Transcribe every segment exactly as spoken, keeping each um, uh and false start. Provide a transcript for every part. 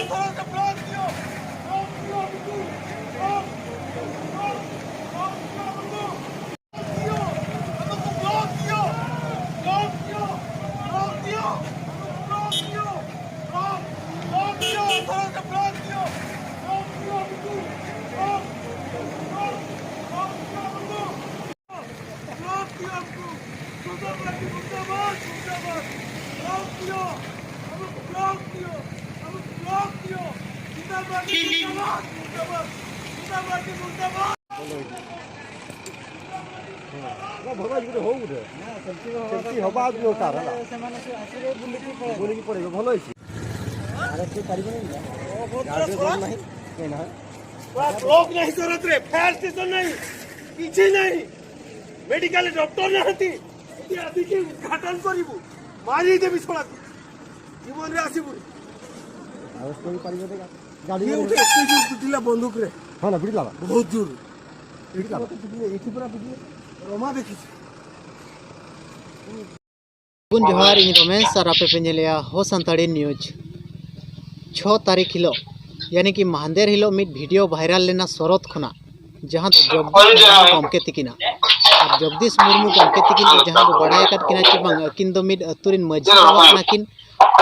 Block दियो हमको। सुधा मार्डी मुर्दाबाद, मुर्दाबाद। ब्लॉक दियो, हमको ब्लॉक दियो, हमको ब्लॉक दियो। सुधा मार्डी मुर्दाबाद, मुर्दाबाद। सुधा मार्डी मुर्दाबाद। ब्लॉक नहीं जरूरत रे, फायर स्टेशन नहीं, किसी नहीं। मेडिकल डॉक्टर नहीं। ये अभी के उद्घाटन करिबू, मारी देबी छोड़ा। जीवन रे आसीबू। गाड़ी ये उठे, इतने जोर पिटिला बंदूक रे। हाँ ना, पिटिला। बहुत जोर। पिटिला। इतने पूरा पिटिला। रोमा देखी। ᱜᱩᱱ ᱡᱚᱦᱟᱨ, ᱤᱧ ᱨᱚᱢᱮᱥ ᱟᱨ ᱟᱯᱮ ᱯᱮ ᱧᱮᱞᱮᱜᱼᱟ ᱦᱚ ᱥᱟᱱᱛᱟᱲᱤ ᱱᱤᱭᱩᱡᱽ᱾ ᱪᱷᱚ ᱛᱟᱹᱨᱤᱠᱷ ᱦᱤᱞᱳᱜ, ᱭᱟᱱᱤ ᱠᱤ ᱢᱟᱦᱫᱮᱨ ᱦᱤᱞᱳᱜ ᱢᱤᱫ ᱵᱷᱤᱰᱤᱭᱳ ᱵᱷᱟᱭᱨᱟᱞ ᱞᱮᱱᱟ ᱥᱚᱨᱚᱛ ᱠᱷᱚᱱᱟᱜ, ᱡᱟᱦᱟᱸ ᱫᱚ ᱡᱚᱜᱽᱫᱤᱥ ᱢᱩᱨᱢᱩ ᱜᱚᱢᱠᱮ ᱛᱤᱠᱤᱱᱟᱜ᱾ ᱟᱨ ᱡᱚᱜᱽᱫᱤᱥ ᱢᱩᱨᱢᱩ ᱜᱚᱢᱠᱮ ᱛᱤᱠᱤᱱ ᱫᱚ ᱡᱟᱦᱟᱸ ᱵᱚ ᱵᱟᱲᱟᱭ ᱟᱠᱟᱫ ᱠᱤᱱᱟ ᱪᱮ ᱵᱟᱝ, ᱟᱹᱠᱤᱱ ᱫᱚ ᱢᱤᱫ ᱟᱹᱛᱩ ᱨᱤᱱ ᱢᱟᱹᱡᱷᱤ ᱵᱟᱵᱟ ᱠᱟᱱᱟ ᱠᱤᱱ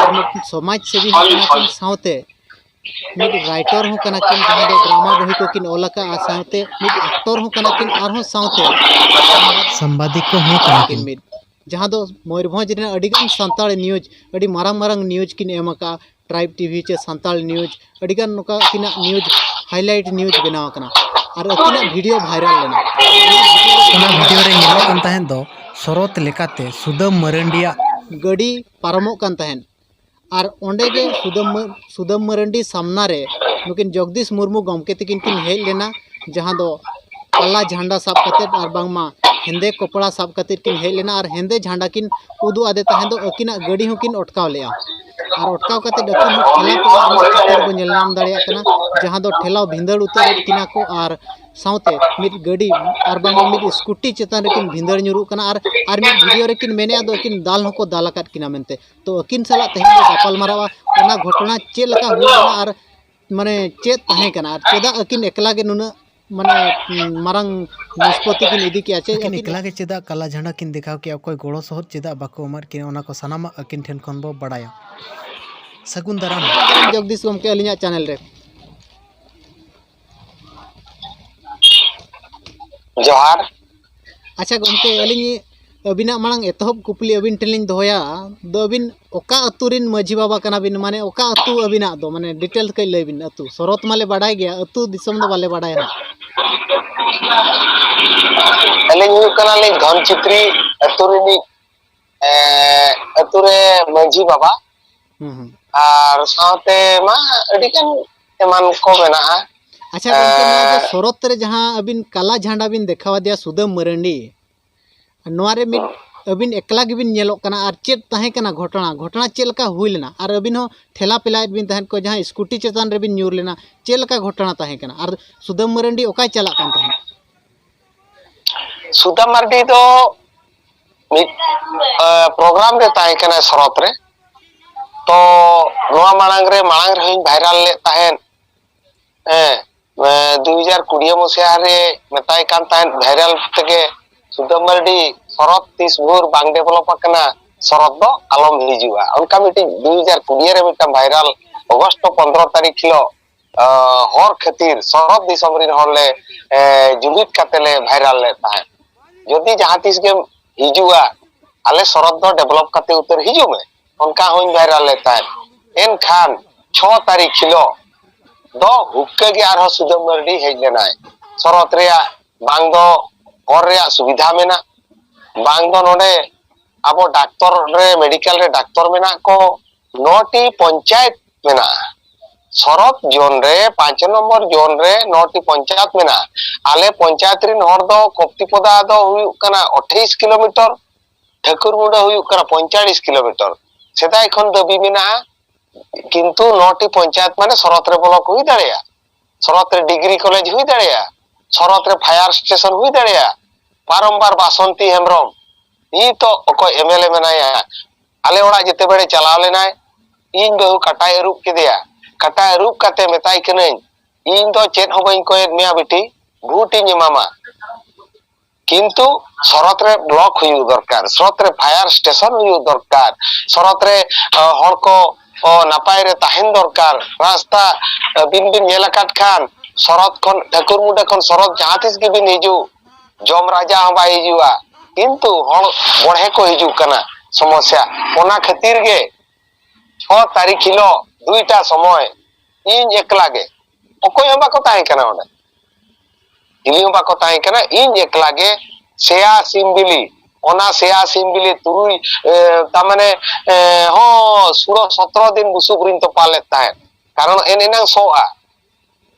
ᱟᱨ ᱢᱤᱫ ᱥᱚᱢᱟᱡᱽ ᱥᱮᱵᱤ ᱦᱚᱸ ᱠᱟᱱᱟ ᱠᱤᱱ, ᱥᱟᱶᱛᱮ ᱢᱤᱫ ᱨᱟᱭᱴᱚᱨ ᱦᱚᱸ ᱠᱟᱱᱟ ᱠᱤᱱ, ᱡᱟᱦᱟᱸ ᱫᱚ ᱰᱨᱟᱢᱟ ᱵᱚᱦᱤ ᱠᱚ ᱠᱤᱱ ᱚᱞ ᱟᱠᱟᱫᱼᱟ, ᱥᱟᱶᱛᱮ ᱢᱤᱫ ᱮᱠᱴᱚᱨ ᱦᱚᱸ ᱠᱟᱱᱟ ᱠᱤᱱ, ᱟᱨᱦᱚᱸ ᱥᱟᱶᱛᱮ ᱥᱟᱢᱵᱟᱫᱤᱠ ᱠᱚ ᱦᱚᱸ ᱠᱟᱱᱟ ᱠᱤᱱ᱾ ᱢᱤᱫ, ᱡᱟᱦᱟᱸ ᱫᱚ ᱢᱚᱭᱩᱨᱵᱷᱚᱸᱡᱽ ᱨᱮᱱᱟᱜ ᱟᱹᱰᱤᱜᱟᱱ ᱥᱟᱱᱛᱟᱲ ᱱᱤᱭᱩᱡᱽ, ᱟᱹᱰᱤ ᱢᱟᱨᱟᱝ ᱢᱟᱨᱟᱝ ᱱᱤᱭᱩᱡᱽ ᱠᱤᱱ ᱮᱢ ᱟᱠᱟᱫᱼᱟ, ᱴᱨᱟᱭᱤᱵᱽ ᱴᱤᱵᱷᱤ ᱪᱮ ᱥᱟᱱᱛᱟᱲ ᱱᱤᱭᱩᱡᱽ, ᱟᱹᱰᱤᱜᱟᱱ ᱱᱚᱝᱠᱟ ᱟᱹᱠᱤᱱᱟᱜ ᱱᱤᱭᱩᱡᱽ, ᱦᱟᱭᱞᱟᱭᱤᱴ ᱱᱤᱭᱩᱡᱽ ᱵᱮᱱᱟᱣ ᱟᱠᱟᱱᱟ᱾ ᱟᱨ ᱟᱹᱠᱤᱱᱟᱜ ᱵᱷᱤᱰᱤᱭᱳ ᱵᱷᱟᱭᱨᱟᱞ ᱞᱮᱱᱟ᱾ ᱚᱱᱟ ᱵᱷᱤᱰᱤᱭᱳ ᱨᱮ ᱧᱮᱞᱚᱜ ᱠᱟᱱ ᱛᱟᱦᱮᱸᱫ ᱫᱚ ᱥᱚᱨᱚᱛ ᱞᱮᱠᱟᱛᱮ ᱥᱩᱫᱟᱹᱢ ᱢᱟᱨᱟᱱᱰᱤᱭᱟᱜ ᱜᱟᱹᱰᱤ ᱯᱟᱨᱚᱢᱚᱜ ᱠᱟᱱ ᱛᱟᱦᱮᱸᱫ᱾ ᱟᱨ ᱚᱸᱰᱮ ᱜᱮ ᱥᱩᱫᱟᱹᱢ ᱢᱟᱹ-, ᱥᱩᱫᱟᱹᱢ ᱢᱟᱨᱟᱱᱰᱤ ᱥᱟᱢᱱᱟ ᱨᱮ ᱱᱩᱠᱤᱱ ᱡᱚᱜᱽᱫᱤᱥ ᱢᱩᱨᱢᱩ ᱜᱚᱢᱠᱮ ᱛᱤᱠᱤᱱ ᱠᱤᱱ ᱦᱮᱡ ᱞᱮᱱᱟ, ᱡᱟᱦᱟᱸ ᱫᱚ ᱠᱟᱞᱟ ᱡᱷᱟᱱᱰᱟ ᱥᱟᱵ ᱠᱟᱛᱮᱫ ᱟᱨ ᱵᱟᱝᱢᱟ ᱦᱮᱸᱫᱮ ᱠᱚᱯᱲᱟ ᱥᱟᱵ ᱠᱟᱛᱮᱫ ᱠᱤᱱ ᱦᱮᱡ ᱞᱮᱱᱟ ᱟᱨ ᱦᱮᱸᱫᱮ ᱡᱷᱟᱱᱰᱟ ᱠᱤᱱ ᱩᱫᱩᱜ ᱟᱫᱮ ᱛᱟᱦᱮᱸ ᱫᱚ ᱟᱹᱠᱤᱱᱟᱜ ᱜᱟᱹᱰᱤ ᱦᱚᱸᱠᱤᱱ ᱚᱴᱠᱟᱣ ᱞᱮᱫᱼᱟ᱾ ᱟᱨ ᱚᱴᱠᱟᱣ ᱠᱟᱛᱮ ᱟᱹᱠᱤᱱ ᱦᱚᱸ ᱴᱷᱮᱞᱟᱣ ᱠᱚ ᱟᱨ ᱢᱤᱫ ᱪᱤᱛᱟᱹᱨ ᱵᱚ ᱧᱮᱞ ᱧᱟᱢ ᱫᱟᱲᱮᱭᱟᱜ ᱠᱟᱱᱟ, ᱡᱟᱦᱟᱸ ᱫᱚ ᱴᱷᱮᱞᱟᱣ ᱵᱷᱤᱸᱫᱟᱹᱲ ᱩᱛᱟᱹᱨᱮᱫ ᱠᱤᱱᱟ ᱠᱚ ᱟᱨ ᱥᱟᱶᱛᱮ ᱢᱤᱫ ᱜᱟᱹᱰᱤ ᱟᱨ ᱵᱟᱝ ᱢᱤᱫ ᱥᱠᱩᱴᱤ ᱪᱮᱛᱟᱱ ᱨᱮᱠᱤᱱ ᱵᱷᱤᱸᱫᱟᱹᱲ ᱧᱩᱨᱩᱜ ᱠᱟᱱᱟ᱾ ᱟᱨ, ᱟᱨ ᱢᱤᱫ ᱵᱷᱤᱰᱤᱭᱳ ᱨᱮᱠᱤᱱ ᱢᱮᱱᱮᱫᱼᱟ ᱫᱚ ᱟᱹᱠᱤᱱ ᱫᱟᱞ ᱦᱚᱸᱠᱚ ᱫᱟᱞ ᱟᱠᱟᱫ ᱠᱤᱱᱟ ᱢᱮᱱᱛᱮ᱾ ᱛᱚ ᱟᱹᱠᱤᱱ ᱥᱟᱞᱟᱜ ᱛᱮᱦᱮᱧ ᱵᱚ ᱜᱟᱯᱟᱞ ᱢᱟᱨᱟᱣᱟ, ᱚᱱᱟ ᱜᱷᱚᱴᱚᱱᱟ ᱪᱮᱫ ᱞᱮᱠᱟ ᱦᱩᱭ ᱞᱮᱱᱟ ᱟᱨ ᱢᱟᱱᱮ ᱪᱮᱫ ᱛᱟᱦᱮᱸ ᱠᱟᱱᱟ ᱟᱨ ᱪᱮᱫᱟᱜ ᱟᱹᱠᱤᱱ ᱮᱠᱞᱟ ᱜᱮ ᱱᱩᱱᱟᱹᱜ ᱢᱟᱱᱮ ᱢᱟᱨᱟᱝ ᱱᱤᱥᱯᱚᱛᱤ ᱠᱤᱱ ᱤᱫᱤ ᱠᱮᱜᱼᱟ, ᱪᱮᱫ ᱟᱹᱠᱤᱱ ᱟᱹᱠᱤᱱ ᱮᱠᱞᱟ ᱜᱮ ᱪᱮᱫᱟᱜ ᱠᱟᱞᱟ ᱡᱷᱟᱸᱰᱟ ᱠᱤᱱ ᱫᱮᱠᱷᱟᱣ ᱠᱮᱜᱼᱟ, ᱚᱠᱚᱭ ᱜᱚᱲᱚ ᱥᱚᱦᱚᱫ ᱪᱮᱫᱟᱜ ᱵᱟᱠᱚ ᱮᱢᱟᱫ ᱠᱤᱱᱟ, ᱚᱱᱟ ᱠᱚ ᱥᱟᱱᱟᱢᱟᱜ ᱟᱹᱠᱤᱱ ᱴᱷᱮᱱ ᱠᱷᱚᱱ ᱵᱚ ᱵᱟᱲᱟᱭᱟ᱾ ᱥᱟᱹᱜᱩᱱ ᱫᱟᱨᱟᱢ᱾ ᱡᱚᱜᱽᱫᱤᱥ ᱜᱚᱢᱠᱮ ᱟᱹᱞᱤᱧᱟᱜ ᱪᱮᱱᱮᱞ ᱨᱮ᱾ ᱡᱚᱦᱟᱨ᱾ ᱟᱪᱪᱷᱟ ᱜᱚᱢᱠᱮ, ᱟᱹᱞᱤᱧ ᱟᱹᱵᱤᱱᱟᱜ ᱢᱟᱲᱟᱝ ᱮᱛᱚᱦᱚᱵ ᱠᱩᱠᱞᱤ ᱟᱹᱵᱤᱱ ᱴᱷᱮᱱ ᱞᱤᱧ ᱫᱚᱦᱚᱭᱟ, ᱫᱚ ᱟᱹᱵᱤᱱ ᱚᱠᱟ ᱟᱹᱛᱩ ᱨᱤᱱ ᱢᱟᱹᱡᱷᱤ ᱵᱟᱵᱟ ᱠᱟᱱᱟ ᱵᱤᱱ? ᱢᱟᱱᱮ ᱚᱠᱟ ᱟᱹᱛᱩ ᱟᱹᱵᱤᱱᱟᱜ ᱫᱚ? ᱢᱟᱱᱮ ᱰᱤᱴᱮᱞᱥ ᱠᱟᱹᱡ ᱞᱟᱹᱭ ᱵᱤᱱ᱾ ᱟᱹᱛᱩ ᱥᱚᱨᱚᱛ ᱢᱟᱞᱮ ᱵᱟᱰᱟᱭ ᱜᱮᱭᱟ, ᱟᱹᱛᱩ ᱫᱤᱥᱚᱢ ᱫᱚ ᱵᱟᱞᱮ ᱵᱟᱰᱟᱭᱟ ᱱᱟᱦᱟᱜ᱾ ᱟᱹᱞᱤᱧ ᱦᱩᱭᱩᱜ ᱠᱟᱱᱟᱞᱤᱧ ᱫᱷᱚᱱᱪᱤᱛᱨᱤ ᱟᱹᱛᱩ ᱨᱤᱱᱤᱡ, ᱮᱸ, ᱟᱹᱛᱩ ᱨᱮ ᱢᱟᱹᱡᱷᱤ ᱵᱟᱵᱟ᱾ ᱦᱩᱸ, ᱦᱩᱸ᱾ ᱟᱨ ᱥᱟᱶᱛᱮ ᱢᱟ ᱟᱹᱰᱤᱜᱟᱱ ᱮᱢᱟᱱ ᱠᱚ ᱢᱮᱱᱟᱜᱼᱟ᱾ ᱟᱪᱪᱷᱟ ᱜᱚᱢᱠᱮ, ᱱᱚᱣᱟ ᱡᱮ ᱮᱸ, ᱥᱚᱨᱚᱛ ᱨᱮ ᱡᱟᱦᱟᱸ ᱟᱹᱵᱤᱱ ᱠᱟᱞᱟ ᱡᱷᱟᱸᱰᱟ ᱵᱤᱱ ᱫᱮᱠᱷᱟᱣ ᱟᱫᱮᱭᱟ ᱥᱩᱫᱟᱹᱢ ᱢᱟᱨᱟᱱᱰᱤ, ᱱᱚᱣᱟ ᱨᱮ ᱢᱤᱫ ᱦᱩᱸ᱾ ᱟᱹᱵᱤᱱ ᱮᱠᱞᱟ ᱜᱮᱵᱤᱱ ᱧᱮᱞᱚᱜ ᱠᱟᱱᱟ, ᱟᱨ ᱪᱮᱫ ᱛᱟᱦᱮᱸ ᱠᱟᱱᱟ ᱜᱷᱚᱴᱚᱱᱟ? ᱜᱷᱚᱴᱚᱱᱟ ᱪᱮᱫ ᱞᱮᱠᱟ ᱦᱩᱭ ᱞᱮᱱᱟ? ᱟᱨ ᱟᱹᱵᱤᱱ ᱦᱚᱸ ᱴᱷᱮᱞᱟ ᱯᱮᱞᱟᱭᱮᱫ ᱵᱤᱱ ᱛᱟᱦᱮᱸᱫ ᱠᱚ, ᱡᱟᱦᱟᱸ ᱥᱠᱩᱴᱤ ᱪᱮᱛᱟᱱ ᱨᱮᱵᱤᱱ ᱧᱩᱨ ᱞᱮᱱᱟ, ᱪᱮᱫ ᱞᱮᱠᱟ ᱜᱷᱚᱴᱚᱱᱟ ᱛᱟᱦᱮᱸ ᱠᱟᱱᱟ? ᱟᱨ ᱥᱩᱫᱟᱹᱢ ᱢᱟᱨᱟᱱᱰᱤ ᱚᱠᱟᱭ ᱪᱟᱞᱟᱜ ᱠᱟᱱ ᱛᱟᱦᱮᱸᱫ? ᱥᱩᱫᱟᱹᱢ ᱢᱟᱨᱰᱤ ᱫᱚ ᱢᱤᱫ, ᱮ, ᱯᱨᱳᱜᱨᱟᱢ ᱨᱮ ᱛᱟᱦᱮᱸ ᱠᱟᱱᱟᱭ ᱥᱚᱨᱚᱛ ᱨᱮ᱾ ᱛᱚ ᱱᱚᱣᱟ ᱢᱟᱲᱟᱝ ᱨᱮ, ᱢᱟᱲᱟᱝ ᱨᱮᱦᱚᱸᱧ ᱵᱷᱟᱭᱨᱟᱞ ᱞᱮᱫ ᱛᱟᱦᱮᱸᱫ᱾ ᱦᱮᱸ, ᱮ, ᱫᱩ ᱦᱟᱡᱟᱨ ᱠᱩᱲᱤ ᱢᱟᱥᱤᱦᱟ ᱨᱮ ᱢᱮᱛᱟᱭ ᱠᱟᱱ ᱛᱟᱦᱮᱸᱫ ᱵᱷᱟᱭᱨᱟᱞ ᱛᱮᱜᱮ, "ᱥᱩᱫᱟᱹᱢ ᱢᱟᱨᱰᱤ, ᱥᱚᱨᱚᱛ ᱛᱤᱥ ᱵᱷᱳᱨ ᱵᱟᱝ ᱰᱮᱵᱷᱞᱚᱯ ᱟᱠᱟᱱᱟ, ᱥᱚᱨᱚᱛ ᱫᱚ ᱟᱞᱚᱢ ᱦᱤᱡᱩᱜᱼᱟ", ᱚᱱᱠᱟ ᱢᱤᱫᱴᱤᱡ ᱫᱩ ᱦᱟᱡᱟᱨ ᱠᱩᱲᱤ ᱨᱮ ᱢᱤᱫᱴᱟᱝ ᱵᱷᱟᱭᱨᱟᱞ, ᱚᱜᱚᱥᱴ ᱯᱚᱱᱫᱽᱨᱚ ᱛᱟᱹᱨᱤᱠᱷ ᱦᱤᱞᱳᱜ, ᱟ, ᱦᱚᱨ ᱠᱷᱟᱹᱛᱤᱨ ᱥᱚᱨᱚᱛ ᱫᱤᱥᱚᱢ ᱨᱮᱱ ᱦᱚᱲ ᱞᱮ, ᱮ, ᱡᱩᱢᱤᱫ ᱠᱟᱛᱮ ᱞᱮ ᱵᱷᱟᱭᱨᱟᱞ ᱞᱮᱫ ᱛᱟᱦᱮᱸᱫ᱾ ᱡᱩᱫᱤ ᱡᱟᱦᱟᱸ ᱛᱤᱥ ᱜᱮᱢ ᱦᱤᱡᱩᱜᱼᱟ, ᱟᱞᱮ ᱥᱚᱨᱚᱛ ᱫᱚ ᱰᱮᱵᱷᱞᱚᱯ ᱠᱟᱛᱮ ᱩᱛᱟᱹᱨ ᱦᱤᱡᱩᱜ ᱢᱮ, ᱚᱱᱠᱟ ᱦᱚᱸᱧ ᱵᱷᱟᱭᱨᱟᱞ ᱞᱮᱫ ᱛᱟᱦᱮᱸᱫ᱾ ᱮᱱᱠᱷᱟᱱ ᱪᱷᱚ ᱛᱟᱹᱨᱤᱠᱷ ᱦᱤᱞᱳᱜ ᱫᱚ ᱦᱩᱠᱠᱟᱹ ᱜᱮ ᱟᱨᱦᱚᱸ ᱥᱩᱫᱟᱹᱢ ᱢᱟᱨᱰᱤ ᱦᱮᱡ ᱞᱮᱱᱟᱭ᱾ ᱥᱚᱨᱚᱛ ᱨᱮᱭᱟᱜ ᱵᱟᱝ ᱫᱚ ᱦᱚᱨ ᱨᱮᱭᱟᱜ ᱥᱩᱵᱤᱫᱷᱟ ᱢᱮᱱᱟᱜ, ᱵᱟᱝ ᱫᱚ ᱱᱚᱰᱮ ᱟᱵᱚ ᱰᱟᱠᱛᱚᱨ ᱨᱮ, ᱢᱮᱰᱤᱠᱮᱞ ᱨᱮ ᱰᱟᱠᱛᱚᱨ ᱢᱮᱱᱟᱜ ᱠᱚ, ᱱᱚᱴᱤ ᱯᱚᱧᱪᱟᱭᱮᱛ ᱢᱮᱱᱟᱜᱼᱟ᱾ ᱥᱚᱨᱚᱛ ᱡᱳᱱ ᱨᱮ, ᱯᱟᱸᱪ ᱱᱚᱢᱵᱚᱨ ᱡᱳᱱ ᱨᱮ ᱱᱚᱴᱤ ᱯᱚᱧᱪᱟᱭᱮᱛ ᱢᱮᱱᱟᱜᱼᱟ᱾ ᱟᱞᱮ ᱯᱚᱧᱪᱟᱭᱮᱛ ᱨᱮᱱ ᱦᱚᱲ ᱫᱚ ᱠᱚᱯᱛᱤᱯᱚᱫᱟ ᱫᱚ ᱦᱩᱭᱩᱜ ᱠᱟᱱᱟ ᱟᱴᱷᱟᱭᱤᱥ ᱠᱤᱞᱳᱢᱤᱴᱟᱨ, ᱴᱷᱟᱹᱠᱩᱨᱢᱩᱸᱰᱟᱹ ᱦᱩᱭᱩᱜ ᱠᱟᱱᱟ ᱯᱚᱸᱭᱛᱟᱞᱞᱤᱥ ᱠᱤᱞᱳᱢᱤᱴᱟᱨ᱾ ᱥᱮᱫᱟᱭ ᱠᱷᱚᱱ ᱫᱟᱹᱵᱤ ᱢᱮᱱᱟᱜᱼᱟ, ᱠᱤᱱᱛᱩ ᱱᱚᱴᱤ ᱯᱚᱧᱪᱟᱭᱮᱛ ᱢᱟᱱᱮ ᱥᱚᱨᱚᱛ ᱨᱮ ᱵᱞᱚᱠ ᱦᱩᱭ ᱫᱟᱲᱮᱭᱟᱜᱼᱟ, ᱥᱚᱨᱚᱛ ᱨᱮ ᱰᱤᱜᱽᱨᱤ ᱠᱚᱞᱮᱡᱽ ᱦᱩᱭ ᱫᱟᱲᱮᱭᱟᱜᱼᱟ, ᱥᱚᱨᱚᱛ ᱨᱮ ᱯᱷᱟᱭᱟᱨ ᱥᱴᱮᱥᱚᱱ ᱦᱩᱭ ᱫᱟᱲᱮᱭᱟᱜᱼᱟ, ᱵᱟᱨᱚᱢᱵᱟᱨ ᱵᱟᱥᱚᱱᱛᱤ ᱦᱮᱢᱵᱨᱚᱢ, ᱱᱤᱛᱚᱜ ᱚᱠᱚᱭ ᱮᱢᱮᱞᱮ ᱢᱮᱱᱟᱭᱟ, ᱟᱞᱮ ᱚᱲᱟᱜ ᱡᱮᱛᱮ ᱵᱮᱲᱮ ᱪᱟᱞᱟᱣ ᱞᱮᱱᱟᱭ, ᱤᱧ ᱵᱟᱹᱦᱩ ᱠᱟᱴᱟᱭ ᱟᱹᱨᱩᱵ ᱠᱮᱫᱮᱭᱟ, ᱠᱟᱴᱟ ᱟᱹᱨᱩᱵ ᱠᱟᱛᱮ ᱢᱮᱛᱟᱭ ᱠᱟᱹᱱᱟᱹᱧ, ᱤᱧ ᱫᱚ ᱪᱮᱫ ᱦᱚᱸ ᱵᱟᱹᱧ ᱠᱚᱭᱮᱫ ᱢᱮᱭᱟ ᱵᱤᱴᱤ, ᱵᱷᱳᱴ ᱤᱧ ᱮᱢᱟᱢᱟ᱾ ᱠᱤᱱᱛᱩ ᱥᱚᱨᱚᱛ ᱨᱮ ᱵᱞᱚᱠ ᱦᱩᱭᱩᱜ ᱫᱚᱨᱠᱟᱨ, ᱥᱚᱨᱚᱛ ᱨᱮ ᱯᱷᱟᱭᱟᱨ ᱥᱴᱮᱥᱚᱱ ᱦᱩᱭᱩᱜ ᱫᱚᱨᱠᱟᱨ, ᱥᱚᱨᱚᱛ ᱨᱮ ᱦᱚᱲ ᱠᱚ ᱱᱟᱯᱟᱭ ᱨᱮ ᱛᱟᱦᱮᱱ ᱫᱚᱨᱠᱟᱨ᱾ ᱨᱟᱥᱛᱟ ᱟᱹᱵᱤᱱ ᱵᱤᱱ ᱧᱮᱞ ᱟᱠᱟᱫ ᱠᱷᱟᱱ, ᱥᱚᱨᱚᱛ ᱠᱷᱚᱱ, ᱴᱷᱟᱹᱠᱩᱨ ᱢᱩᱸᱰᱟᱹ ᱠᱷᱚᱱ ᱥᱚᱨᱚᱛ ᱡᱟᱦᱟᱸ ᱛᱤᱥ ᱜᱮᱵᱤᱱ ᱦᱤᱡᱩᱜ, ᱡᱚᱢ ᱨᱟᱡᱟ ᱦᱚᱸ ᱵᱟᱭ ᱦᱤᱡᱩᱜᱼᱟ᱾ ᱠᱤᱱᱛᱩ ᱦᱚᱲ ᱵᱚᱲᱦᱮ ᱠᱚ ᱦᱤᱡᱩᱜ ᱠᱟᱱᱟ, ᱥᱚᱢᱚᱥᱥᱟ᱾ ᱚᱱᱟ ᱠᱷᱟᱹᱛᱤᱨ ᱜᱮ ᱪᱷᱚ ᱛᱟᱹᱨᱤᱠᱷ ᱦᱤᱞᱳᱜ ᱫᱩᱭᱴᱟ ᱥᱚᱢᱚᱭ ᱤᱧ ᱮᱠᱞᱟ ᱜᱮ, ᱚᱠᱚᱭ ᱦᱚᱸ ᱵᱟᱠᱚ ᱛᱟᱦᱮᱸ ᱠᱟᱱᱟ ᱚᱸᱰᱮ, ᱪᱤᱞᱤ ᱦᱚᱸ ᱵᱟᱠᱚ ᱛᱟᱦᱮᱸ ᱠᱟᱱᱟ, ᱤᱧ ᱮᱠᱞᱟ ᱜᱮ ᱥᱮᱭᱟ ᱥᱤᱢ ᱵᱤᱞᱤ, ᱚᱱᱟ ᱥᱮᱭᱟ ᱥᱤᱢ ᱵᱤᱞᱤ ᱛᱩᱨᱩᱭ, ᱮ, ᱛᱟᱨ ᱢᱟᱱᱮ, ᱮ, ᱦᱚᱸ, ᱥᱩᱲᱚ ᱥᱚᱛᱨᱚ ᱫᱤᱱ ᱵᱩᱥᱩᱵ ᱨᱤᱧ ᱛᱚᱯᱟ ᱞᱮᱫ ᱛᱟᱦᱮᱸᱫ, ᱠᱟᱨᱚᱱ ᱮᱱ ᱮᱱᱟᱝ ᱥᱚᱜᱼᱟ᱾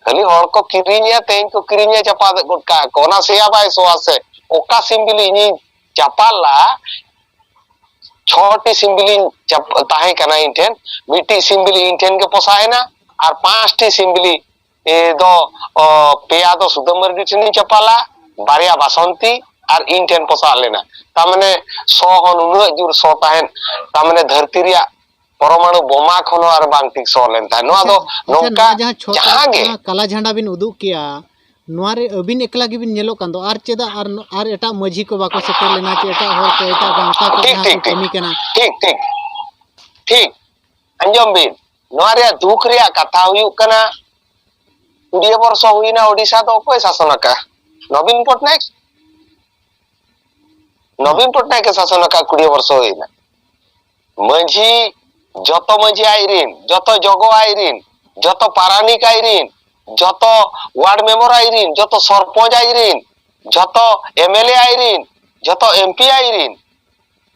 ᱠᱷᱟᱹᱞᱤ ᱦᱚᱲ ᱠᱚ ᱠᱤᱨᱤᱧᱟ, ᱛᱮᱦᱮᱧ ᱠᱚ ᱠᱤᱨᱤᱧᱟ, ᱪᱟᱯᱟᱫ ᱜᱚᱫ ᱠᱟᱜᱼᱟ ᱠᱚ, ᱚᱱᱟ ᱥᱮᱭᱟ ᱵᱟᱭ ᱥᱚᱣᱟ ᱥᱮ᱾ ᱚᱠᱟ ᱥᱤᱢ ᱵᱤᱞᱤ ᱤᱧᱤᱧ ᱪᱟᱯᱟᱫ ᱞᱟᱜᱼᱟ, ᱪᱷᱚᱴᱤ ᱥᱤᱢ ᱵᱤᱞᱤᱧ ᱪᱟᱯ-, ᱛᱟᱦᱮᱸ ᱠᱟᱱᱟ ᱤᱧ ᱴᱷᱮᱱ, ᱢᱤᱫᱴᱤᱡ ᱥᱤᱢ ᱵᱤᱞᱤ ᱤᱧ ᱴᱷᱮᱱ ᱜᱮ ᱯᱚᱥᱟᱜ ᱮᱱᱟ, ᱟᱨ ᱯᱟᱸᱪᱴᱤ ᱥᱤᱢ ᱵᱤᱞᱤ, ᱮ, ᱫᱚ, ᱚ, ᱯᱮᱭᱟ ᱫᱚ ᱥᱩᱫᱟᱹᱢ ᱢᱟᱨᱰᱤ ᱴᱷᱮᱱᱤᱧ ᱪᱟᱯᱟᱫ ᱞᱟᱜᱼᱟ, ᱵᱟᱨᱭᱟ ᱵᱟᱥᱚᱱᱛᱤ ᱟᱨ ᱤᱧ ᱴᱷᱮᱱ ᱯᱚᱥᱟᱜ ᱞᱮᱱᱟ᱾ ᱛᱟᱨ ᱢᱟᱱᱮ ᱥᱚ ᱦᱚᱸ ᱱᱩᱱᱟᱹᱜ ᱡᱳᱨ ᱥᱚ ᱛᱟᱦᱮᱸᱫ, ᱛᱟᱨ ᱢᱟᱱᱮ ᱫᱷᱟᱹᱨᱛᱤ ᱨᱮᱭᱟᱜ ᱯᱚᱨᱚᱢᱟᱬᱩ ᱵᱳᱢᱟ ᱠᱷᱚᱱ ᱦᱚᱸ ᱟᱨ ᱵᱟᱝ ᱴᱷᱤᱠ ᱥᱚ ᱞᱮᱱ ᱛᱟᱦᱮᱸᱫ᱾ ᱱᱚᱣᱟ ᱫᱚ ᱟᱪᱪᱷᱟ, ᱱᱚᱝᱠᱟ ᱱᱚᱣᱟ ᱡᱟᱦᱟᱸ ᱪᱷᱚ ᱡᱟᱦᱟᱸ ᱛᱟᱹᱨᱤᱠᱷ ᱜᱮ ᱱᱚᱣᱟ ᱠᱟᱞᱟ ᱡᱷᱟᱱᱰᱟ ᱵᱤᱱ ᱩᱫᱩᱜ ᱠᱮᱜᱼᱟ, ᱱᱚᱣᱟ ᱨᱮ ᱟᱹᱵᱤᱱ ᱮᱠᱞᱟ ᱜᱮᱵᱤᱱ ᱧᱮᱞᱚᱜ ᱠᱟᱱ ᱫᱚ, ᱟᱨ ᱪᱮᱫᱟᱜ ᱟᱨ, ᱟᱨ ᱮᱴᱟᱜ ᱢᱟᱹᱡᱷᱤ ᱠᱚ ᱵᱟᱠᱚ ᱥᱮᱴᱮᱨ ᱞᱮᱱᱟ, ᱪᱮ ᱮᱴᱟᱜ ᱦᱚᱲ ᱠᱚ, ᱮᱴᱟᱜ ᱜᱟᱶᱛᱟ ᱠᱚ ᱴᱷᱤᱠ, ᱡᱟᱦᱟᱸ ᱴᱷᱤᱠ, ᱠᱚ ᱴᱷᱤᱠ᱾ ᱠᱟᱹᱢᱤ ᱠᱟᱱᱟ? ᱴᱷᱤᱠ, ᱴᱷᱤᱠ, ᱴᱷᱤᱠ᱾ ᱟᱸᱡᱚᱢ ᱵᱤᱱ, ᱱᱚᱣᱟ ᱨᱮᱭᱟᱜ ᱫᱩᱠ ᱨᱮᱭᱟᱜ ᱠᱟᱛᱷᱟ ᱦᱩᱭᱩᱜ ᱠᱟᱱᱟ, ᱠᱩᱲᱤᱭᱟᱹ ᱵᱚᱨᱥᱚ ᱦᱩᱭᱱᱟ, ᱳᱰᱤᱥᱟ ᱫᱚ ᱚᱠᱚᱭ ᱥᱟᱥᱚᱱ ᱟᱠᱟᱫ? ᱱᱚᱵᱤᱱ ᱯᱚᱴᱱᱟᱭᱮᱠ᱾ ᱱᱚᱵᱤᱱ ᱯᱚᱴᱱᱟᱭᱮᱠ ᱮ ᱥᱟᱥᱚᱱ ᱟᱠᱟᱫ ᱠᱩᱲᱤᱭᱟᱹ ᱵᱚᱨᱥᱚ ᱦᱩᱭᱱᱟ᱾ ᱢᱟᱹᱡᱷᱤ, ᱡᱚᱛᱚ ᱢᱟᱹᱡᱷᱤ ᱟᱡ ᱨᱤᱱ, ᱡᱚᱛᱚ ᱡᱚᱜᱚ ᱟᱡ ᱨᱤᱱ, ᱡᱚᱛᱚ ᱯᱟᱨᱟᱱᱤᱠ ᱟᱡ ᱨᱤᱱ, ᱡᱚᱛᱚ ᱣᱟᱨᱰ ᱢᱮᱢᱵᱚᱨ ᱟᱡ ᱨᱤᱱ, ᱡᱚᱛᱚ ᱥᱚᱨᱯᱚᱧᱪ ᱟᱡ ᱨᱤᱱ, ᱡᱚᱛᱚ ᱮᱢ ᱮᱞ ᱮ ᱟᱡ ᱨᱤᱱ, ᱡᱚᱛᱚ ᱮᱢ ᱯᱤ ᱟᱡ ᱨᱤᱱ᱾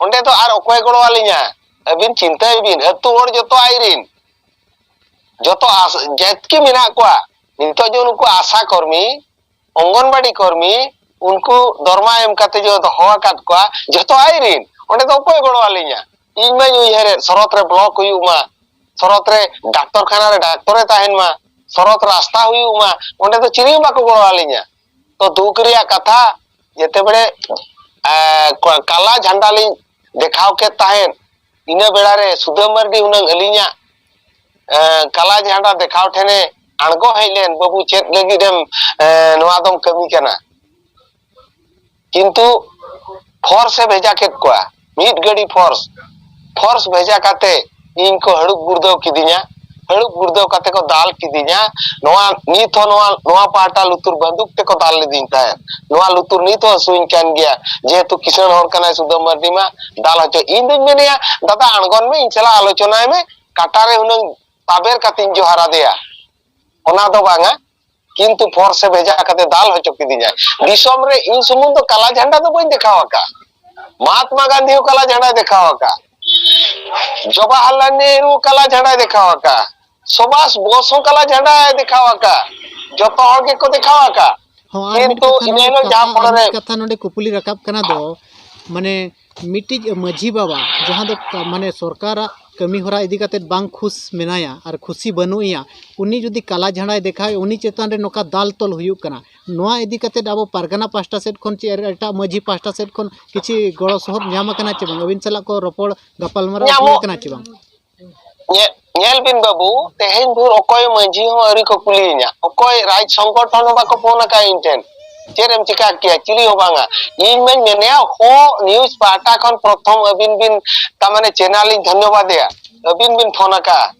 ᱚᱸᱰᱮ ᱫᱚ ᱟᱨ ᱚᱠᱚᱭ ᱜᱚᱲᱚ ᱟᱹᱞᱤᱧᱟ? ᱟᱹᱵᱤᱱ ᱪᱤᱱᱛᱟᱹᱭ ᱵᱤᱱ, ᱟᱹᱛᱩ ᱦᱚᱲ ᱡᱚᱛᱚ ᱟᱡ ᱨᱤᱱ, ᱡᱚᱛᱚ ᱟᱥ-, ᱡᱟᱹᱛ ᱜᱮ ᱢᱮᱱᱟᱜ ᱠᱚᱣᱟ᱾ ᱱᱤᱛᱚᱜ ᱡᱮ ᱱᱩᱠᱩ ᱟᱥᱟ ᱠᱚᱨᱢᱤ, ᱚᱝᱜᱚᱱᱵᱟᱲᱤ ᱠᱚᱨᱢᱤ, ᱩᱱᱠᱩ ᱫᱚᱨᱢᱟ ᱮᱢ ᱠᱟᱛᱮ ᱡᱮ ᱫᱚᱦᱚ ᱟᱠᱟᱫ ᱠᱚᱣᱟ, ᱡᱚᱛᱚ ᱟᱡ ᱨᱤᱱ᱾ ᱚᱸᱰᱮ ᱫᱚ ᱚᱠᱚᱭ ᱜᱚᱲᱚ ᱟᱹᱞᱤᱧᱟ? ᱤᱧ ᱢᱟᱧ ᱩᱭᱦᱟᱹᱨᱮᱫ ᱥᱚᱨᱚᱛ ᱨᱮ ᱵᱞᱚᱠ ᱦᱩᱭᱩᱜ ᱢᱟ, ᱥᱚᱨᱚᱛ ᱨᱮ ᱰᱟᱠᱛᱚᱨ ᱠᱷᱟᱱᱟ ᱨᱮ ᱰᱟᱠᱛᱚᱨᱮ ᱛᱟᱦᱮᱱ ᱢᱟ, ᱥᱚᱨᱚᱛ ᱨᱟᱥᱛᱟ ᱦᱩᱭᱩᱜ ᱢᱟ, ᱚᱸᱰᱮ ᱫᱚ ᱪᱤᱞᱤ ᱦᱚᱸ ᱵᱟᱠᱚ ᱜᱚᱲᱚ ᱟᱹᱞᱤᱧᱟ᱾ ᱛᱚ ᱫᱩᱠ ᱨᱮᱭᱟᱜ ᱠᱟᱛᱷᱟ, ᱡᱮᱛᱮ ᱵᱮᱲᱮ ᱠᱟᱞᱟ ᱡᱷᱟᱱᱰᱟ ᱞᱤᱧ ᱫᱮᱠᱷᱟᱣ ᱠᱮᱫ ᱛᱟᱦᱮᱸᱫ, ᱤᱱᱟᱹ ᱵᱮᱲᱟ ᱨᱮ ᱥᱩᱫᱟᱹᱢ ᱢᱟᱨᱰᱤ ᱦᱩᱱᱟᱹᱝ ᱟᱹᱞᱤᱧᱟᱜ ᱠᱟᱞᱟ ᱡᱷᱟᱱᱰᱟ ᱫᱮᱠᱷᱟᱣ ᱴᱷᱮᱱᱮ ᱟᱬᱜᱚ ᱦᱮᱡ ᱞᱮᱱ, "ᱵᱟᱹᱵᱩ, ᱪᱮᱫ ᱞᱟᱹᱜᱤᱫ ᱮᱢ ᱱᱚᱣᱟ ᱫᱚᱢ ᱠᱟᱹᱢᱤ ᱠᱟᱱᱟ?" ᱠᱤᱱᱛᱩ ᱯᱷᱳᱨᱥ ᱮ ᱵᱷᱮᱡᱟ ᱠᱮᱫ ᱠᱚᱣᱟ, ᱢᱤᱫ ᱜᱟᱹᱰᱤ ᱯᱷᱳᱨᱥ, ᱯᱷᱳᱨᱥ ᱵᱷᱮᱡᱟ ᱠᱟᱛᱮ ᱤᱧ ᱠᱚ ᱦᱟᱹᱲᱩᱵ ᱜᱩᱲᱫᱟᱹᱣ ᱠᱤᱫᱤᱧᱟ᱾ ᱦᱟᱹᱲᱩᱵ ᱜᱩᱲᱫᱟᱹᱣ ᱠᱟᱛᱮ ᱠᱚ ᱫᱟᱞ ᱠᱤᱫᱤᱧᱟ᱾ ᱱᱚᱣᱟ ᱱᱤᱛ ᱦᱚᱸ ᱱᱚᱣᱟ, ᱱᱚᱣᱟ ᱯᱟᱦᱴᱟ ᱞᱩᱛᱩᱨ ᱵᱟᱹᱱᱫᱩᱠ ᱛᱮᱠᱚ ᱫᱟᱞ ᱞᱤᱫᱤᱧ ᱛᱟᱦᱮᱸᱫ᱾ ᱱᱚᱣᱟ ᱞᱩᱛᱩᱨ ᱱᱤᱛ ᱦᱚᱸ ᱦᱟᱹᱥᱩᱧ ᱠᱟᱱ ᱜᱮᱭᱟ, ᱡᱮᱦᱮᱛᱩ ᱠᱤᱥᱟᱹᱬ ᱦᱚᱲ ᱠᱟᱱᱟᱭ ᱥᱩᱫᱟᱹᱢ ᱢᱟᱨᱰᱤ ᱢᱟ, ᱫᱟᱞ ᱦᱚᱪᱚ᱾ ᱤᱧ ᱫᱩᱧ ᱢᱮᱱᱮᱭᱟ, ᱫᱟᱫᱟ ᱟᱬᱜᱚᱱ ᱢᱮ, ᱤᱧ ᱥᱟᱞᱟᱜ ᱟᱞᱳᱪᱚᱱᱟᱭ ᱢᱮ, ᱠᱟᱴᱟ ᱨᱮ ᱦᱩᱱᱟᱹᱝ ᱛᱟᱵᱮᱨ ᱠᱟᱛᱮᱧ ᱡᱚᱦᱟᱨ ᱟᱫᱮᱭᱟ, ᱚᱱᱟ ᱫᱚ ᱵᱟᱝᱟ᱾ ᱠᱤᱱᱛᱩ ᱯᱷᱳᱨᱥ ᱮ ᱵᱷᱮᱡᱟ ᱠᱟᱛᱮ ᱫᱟᱞ ᱦᱚᱪᱚ ᱠᱤᱫᱤᱧᱟᱭ᱾ ᱫᱤᱥᱚᱢ ᱨᱮ ᱤᱧ ᱥᱩᱢᱩᱝ ᱫᱚ ᱠᱟᱞᱟ ᱡᱷᱟᱱᱰᱟ ᱫᱚ ᱵᱟᱹᱧ ᱫᱮᱠᱷᱟᱣ ᱟᱠᱟᱫ, ᱢᱟᱦᱟᱛᱢᱟ ᱜᱟᱱᱫᱷᱤ ᱦᱚᱸ ᱠᱟᱞᱟ ᱡᱷᱟᱱᱰᱟᱭ ᱫᱮᱠᱷᱟᱣ ᱟᱠᱟᱫ, ᱡᱚᱵᱟᱦᱟᱨᱞᱟᱞ ᱱᱮᱦᱨᱩ ᱠᱟᱞᱟ ᱡᱷᱟᱱᱰᱟᱭ ᱫᱮᱠᱷᱟᱣ ᱟᱠᱟᱫ, ᱥᱩᱵᱷᱟᱥ ᱵᱳᱥ ᱦᱚᱸ ᱠᱟᱞᱟ ᱡᱷᱟᱱᱰᱟᱭ ᱫᱮᱠᱷᱟᱣ ᱟᱠᱟᱫ, ᱡᱚᱛᱚ ᱦᱚᱲ ᱜᱮᱠᱚ ᱫᱮᱠᱷᱟᱣ ᱟᱠᱟᱫ᱾ ᱦᱚᱸ, ᱟᱨ ᱢᱤᱫ ᱠᱤᱱᱛᱩ ᱠᱟᱛᱷᱟ ᱤᱱᱟᱹ ᱱᱚᱰᱮ ᱦᱤᱞᱳᱜ ᱡᱟᱦᱟᱸ ᱠᱟᱛᱷᱟ, ᱯᱚᱨᱮ ᱟᱨ ᱨᱮ ᱢᱤᱫ ᱠᱟᱛᱷᱟ ᱱᱚᱰᱮ ᱠᱩᱠᱞᱤ ᱨᱟᱠᱟᱵ ᱠᱟᱱᱟ ᱫᱚ, ᱢᱟᱱᱮ ᱢᱤᱫᱴᱤᱡ ᱢᱟᱹᱡᱷᱤ ᱵᱟᱵᱟ ᱡᱟᱦᱟᱸ ᱫᱚ ᱠᱟ-, ᱢᱟᱱᱮ ᱥᱚᱨᱠᱟᱨᱟᱜ ᱠᱟᱹᱢᱤ ᱦᱚᱨᱟ ᱤᱫᱤ ᱠᱟᱛᱮᱫ ᱵᱟᱝ ᱠᱷᱩᱥ ᱢᱮᱱᱟᱭᱟ ᱟᱨ ᱠᱷᱩᱥᱤ ᱵᱟᱹᱱᱩᱜ ᱮᱭᱟ, ᱩᱱᱤ ᱡᱩᱫᱤ ᱠᱟᱞᱟ ᱡᱷᱟᱸᱰᱟᱭ ᱫᱮᱠᱷᱟᱣᱮᱫ, ᱩᱱᱤ ᱪᱮᱛᱟᱱ ᱨᱮ ᱱᱚᱝᱠᱟ ᱫᱟᱞ ᱛᱚᱞ ᱦᱩᱭᱩᱜ ᱠᱟᱱᱟ, ᱱᱚᱣᱟ ᱤᱫᱤ ᱠᱟᱛᱮᱫ ᱟᱵᱚ ᱯᱟᱨᱜᱟᱱᱟ ᱯᱟᱦᱴᱟ ᱥᱮᱫ ᱠᱷᱚᱱ ᱪᱮ ᱟᱨ ᱮᱴᱟᱜ ᱢᱟᱹᱡᱷᱤ ᱯᱟᱦᱴᱟ ᱥᱮᱫ ᱠᱷᱚᱱ ᱠᱤᱪᱷᱤ ᱜᱚᱲᱚ ᱥᱚᱦᱚᱫ ᱧᱟᱢ ᱟᱠᱟᱱᱟ ᱪᱮ ᱵᱟᱝ? ᱟᱹᱵᱤᱱ ᱥᱟᱞᱟᱜ ᱠᱚ ᱨᱚᱯᱚᱲ ᱜᱟᱯᱟᱞᱢᱟᱨᱟᱣ ᱦᱩᱭ ᱧᱟᱢᱚᱜ ᱟᱠᱟᱱᱟ ᱪᱮ ᱵᱟᱝ? ᱧᱮ-, ᱧᱮᱞ ᱵᱤᱱ ᱵᱟᱹᱵᱩ, ᱛᱮᱦᱮᱧ ᱵᱷᱳᱨ ᱚᱠᱚᱭ ᱢᱟᱹᱡᱷᱤ ᱦᱚᱸ ᱟᱹᱣᱨᱤ ᱠᱚ ᱠᱩᱞᱤᱭᱤᱧᱟ, ᱚᱠᱚᱭ ᱨᱟᱡᱽ ᱥᱚᱝᱜᱚᱴᱷᱚᱱ ᱦᱚᱸ ᱵᱟᱠᱚ ᱯᱷᱳᱱ ᱟᱠᱟᱫ ᱤᱧ ᱴᱷᱮᱱ᱾ ᱪᱮᱫ ᱮᱢ ᱪᱤᱠᱟ ᱠᱮᱭᱟ? ᱪᱤᱞᱤ ᱦᱚᱸ ᱵᱟᱝᱟ᱾ ᱤᱧ ᱢᱟᱧ ᱢᱮᱱᱮᱭᱟ, ᱦᱚᱸ ᱱᱤᱭᱩᱡᱽ ᱯᱟᱦᱴᱟ ᱠᱷᱚᱱ ᱯᱨᱚᱛᱷᱚᱢ ᱟᱹᱵᱤᱱ ᱵᱤᱱ, ᱛᱟᱨ ᱢᱟᱱᱮ ᱪᱮᱱᱟᱞ ᱤᱧ ᱫᱷᱚᱱᱭᱚᱵᱟᱫᱮᱭᱟ, ᱟᱹᱵᱤᱱ ᱵᱤᱱ ᱯᱷᱳᱱ ᱟᱠᱟᱫᱼᱟ᱾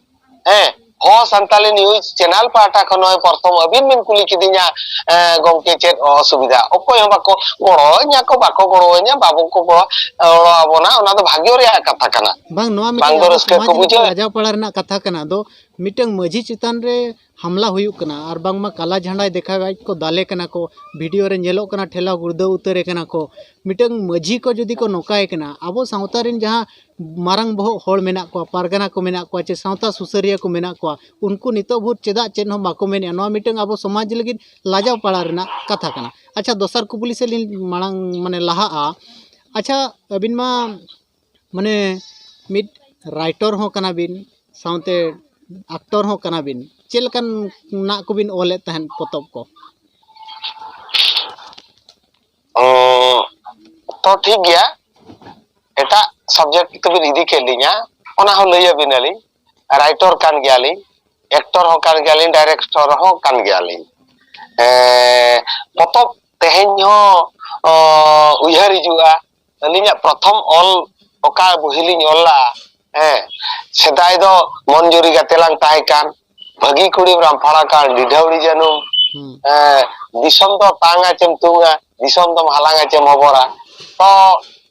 ᱦᱮᱸ, ᱦᱚᱸ ᱥᱟᱱᱛᱟᱞᱤ ᱱᱤᱭᱩᱡᱽ ᱪᱮᱱᱟᱞ ᱯᱟᱦᱴᱟ ᱠᱷᱚᱱ ᱱᱚᱜᱼᱚᱭ ᱯᱨᱚᱛᱷᱚᱢ ᱟᱹᱵᱤᱱ ᱵᱤᱱ ᱠᱩᱞᱤ ᱠᱤᱫᱤᱧᱟ, ᱮᱸ, ᱜᱚᱢᱠᱮ ᱪᱮᱫ ᱚᱥᱩᱵᱤᱫᱷᱟ? ᱚᱠᱚᱭ ᱦᱚᱸ ᱵᱟᱠᱚ ᱜᱚᱲᱚ ᱟᱹᱧᱟ ᱠᱚ, ᱵᱟᱠᱚ ᱜᱚᱲᱚ ᱟᱹᱧᱟ, ᱵᱟᱵᱚ ᱠᱚ ᱜᱚᱲᱚ, ᱜᱚᱲᱚ ᱟᱵᱚᱱᱟ, ᱚᱱᱟ ᱫᱚ ᱵᱷᱟᱜᱮ ᱨᱮᱭᱟᱜ ᱠᱟᱛᱷᱟ ᱠᱟᱱᱟ᱾ ᱵᱟᱝ, ᱱᱚᱣᱟ ᱢᱤᱫᱴᱟᱝ ᱵᱟᱝ ᱫᱚ ᱟᱵᱚ ᱨᱟᱹᱥᱠᱟᱹ ᱥᱚᱢᱟᱡᱽ ᱠᱚ ᱨᱮᱱᱟᱜ ᱵᱩᱡᱷᱟᱹᱣᱟ᱾ ᱞᱟᱡᱟᱣ ᱯᱟᱲᱟ ᱨᱮᱱᱟᱜ ᱠᱟᱛᱷᱟ ᱠᱟᱱᱟ᱾ ᱟᱫᱚ ᱢᱤᱫᱴᱟᱝ ᱢᱟᱹᱡᱷᱤ ᱪᱮᱛᱟᱱ ᱨᱮ ᱦᱟᱢᱞᱟ ᱦᱩᱭᱩᱜ ᱠᱟᱱᱟ ᱟᱨ ᱵᱟᱝᱢᱟ ᱠᱟᱞᱟ ᱡᱷᱟᱸᱰᱟᱭ ᱫᱮᱠᱷᱟᱣᱮᱫ ᱠᱚ, ᱫᱟᱞᱮ ᱠᱟᱱᱟ ᱠᱚ, ᱵᱷᱤᱰᱤᱭᱳ ᱨᱮ ᱧᱮᱞᱚᱜ ᱠᱟᱱᱟ ᱴᱷᱮᱞᱟᱣ ᱜᱩᱲᱫᱟᱹᱣ ᱩᱛᱟᱹᱨᱮ ᱠᱟᱱᱟ ᱠᱚ᱾ ᱢᱤᱫᱴᱟᱝ ᱢᱟᱹᱡᱷᱤ ᱠᱚ ᱡᱩᱫᱤ ᱠᱚ ᱱᱚᱝᱠᱟᱭ ᱠᱟᱱᱟ, ᱟᱵᱚ ᱥᱟᱶᱛᱟ ᱨᱮᱱ ᱡᱟᱦᱟᱸ ᱢᱟᱨᱟᱝ ᱵᱚᱦᱚᱜ ᱦᱚᱲ ᱢᱮᱱᱟᱜ ᱠᱚᱣᱟ, ᱯᱟᱨᱜᱟᱱᱟ ᱠᱚ ᱢᱮᱱᱟᱜ ᱠᱚᱣᱟ, ᱪᱮ ᱥᱟᱶᱛᱟ ᱥᱩᱥᱟᱹᱨᱤᱭᱟᱹ ᱠᱚ ᱢᱮᱱᱟᱜ ᱠᱚᱣᱟ, ᱩᱱᱠᱩ ᱱᱤᱛᱚᱜ ᱵᱷᱳᱨ ᱪᱮᱫᱟᱜ ᱪᱮᱫ ᱦᱚᱸ ᱵᱟᱠᱚ ᱢᱮᱱᱮᱫᱼᱟ? ᱱᱚᱣᱟ ᱢᱤᱫᱴᱟᱝ ᱟᱵᱚ ᱥᱚᱢᱟᱡᱽ ᱞᱟᱹᱜᱤᱫ ᱞᱟᱡᱟᱣ ᱯᱟᱲᱟ ᱨᱮᱱᱟᱜ ᱠᱟᱛᱷᱟ ᱠᱟᱱᱟ᱾ ᱟᱪᱪᱷᱟ, ᱫᱚᱥᱟᱨ ᱠᱩᱠᱞᱤ ᱥᱮᱫ ᱞᱤᱧ ᱢᱟᱲᱟᱝ, ᱢᱟᱱᱮ, ᱞᱟᱦᱟᱜᱼᱟ᱾ ᱟᱪᱪᱷᱟ, ᱟᱹᱵᱤᱱ ᱢᱟ, ᱢᱟᱱᱮ, ᱢᱤᱫ ᱨᱟᱭᱴᱚᱨ ᱦᱚᱸ ᱠᱟᱱᱟ ᱵᱤᱱ, ᱥᱟᱶᱛᱮ ᱟᱠᱴᱚᱨ ᱦᱚᱸ ᱠᱟᱱᱟ ᱵᱤᱱ, ᱪᱮᱫ ᱞᱮᱠᱟᱱᱟᱜ ᱠᱚᱵᱤᱱ ᱚᱞᱮᱫ ᱛᱟᱦᱮᱸᱫ ᱯᱚᱛᱚᱵ ᱠᱚ? ᱚ, ᱛᱚ ᱴᱷᱤᱠ ᱜᱮᱭᱟ, ᱮᱴᱟᱜ ᱥᱟᱵᱡᱮᱠᱴ ᱛᱮᱵᱤᱱ ᱤᱫᱤ ᱠᱮᱫ ᱞᱤᱧᱟ, ᱚᱱᱟ ᱦᱚᱸ ᱞᱟᱹᱭ ᱟᱹᱵᱤᱱᱟᱞᱤᱧ᱾ ᱨᱟᱭᱴᱚᱨ ᱠᱟᱱ ᱜᱮᱭᱟᱞᱤᱧ, ᱮᱠᱴᱚᱨ ᱦᱚᱸ ᱠᱟᱱ ᱜᱮᱭᱟᱞᱤᱧ, ᱰᱟᱭᱨᱮᱠᱴᱚᱨ ᱦᱚᱸ ᱠᱟᱱ ᱜᱮᱭᱟᱞᱤᱧ᱾ ᱮᱸ, ᱯᱚᱛᱚᱵ ᱛᱮᱦᱮᱧ ᱦᱚᱸ, ᱚ, ᱩᱭᱦᱟᱹᱨ ᱦᱤᱡᱩᱜᱼᱟ, ᱟᱹᱞᱤᱧᱟᱜ ᱯᱨᱚᱛᱷᱚᱢ ᱚᱞ ᱚᱠᱟ ᱵᱳᱦᱤ ᱞᱤᱧ ᱚᱞ ᱞᱟᱜᱼᱟ᱾ ᱦᱮᱸ, ᱥᱮᱫᱟᱭ ᱫᱚ ᱢᱚᱱ ᱡᱩᱨᱤ ᱜᱟᱛᱮ ᱞᱟᱝ ᱛᱟᱦᱮᱸ ᱠᱟᱱ, ᱵᱷᱟᱹᱜᱤ ᱠᱩᱲᱤᱢ ᱨᱟᱢᱯᱷᱟᱲᱟ ᱠᱟᱱ, ᱰᱤᱰᱷᱟᱹᱣᱲᱤ ᱡᱟᱹᱱᱩᱢ, ᱦᱩᱸ᱾ ᱮᱸ, ᱫᱤᱥᱚᱢ ᱫᱚ ᱛᱟᱝᱟ ᱪᱮᱢ ᱛᱩᱝᱟ, ᱫᱤᱥᱚᱢ ᱫᱚᱢ ᱦᱟᱞᱟᱝᱟ ᱪᱮᱢ ᱦᱚᱵᱚᱨᱟ᱾ ᱛᱚ,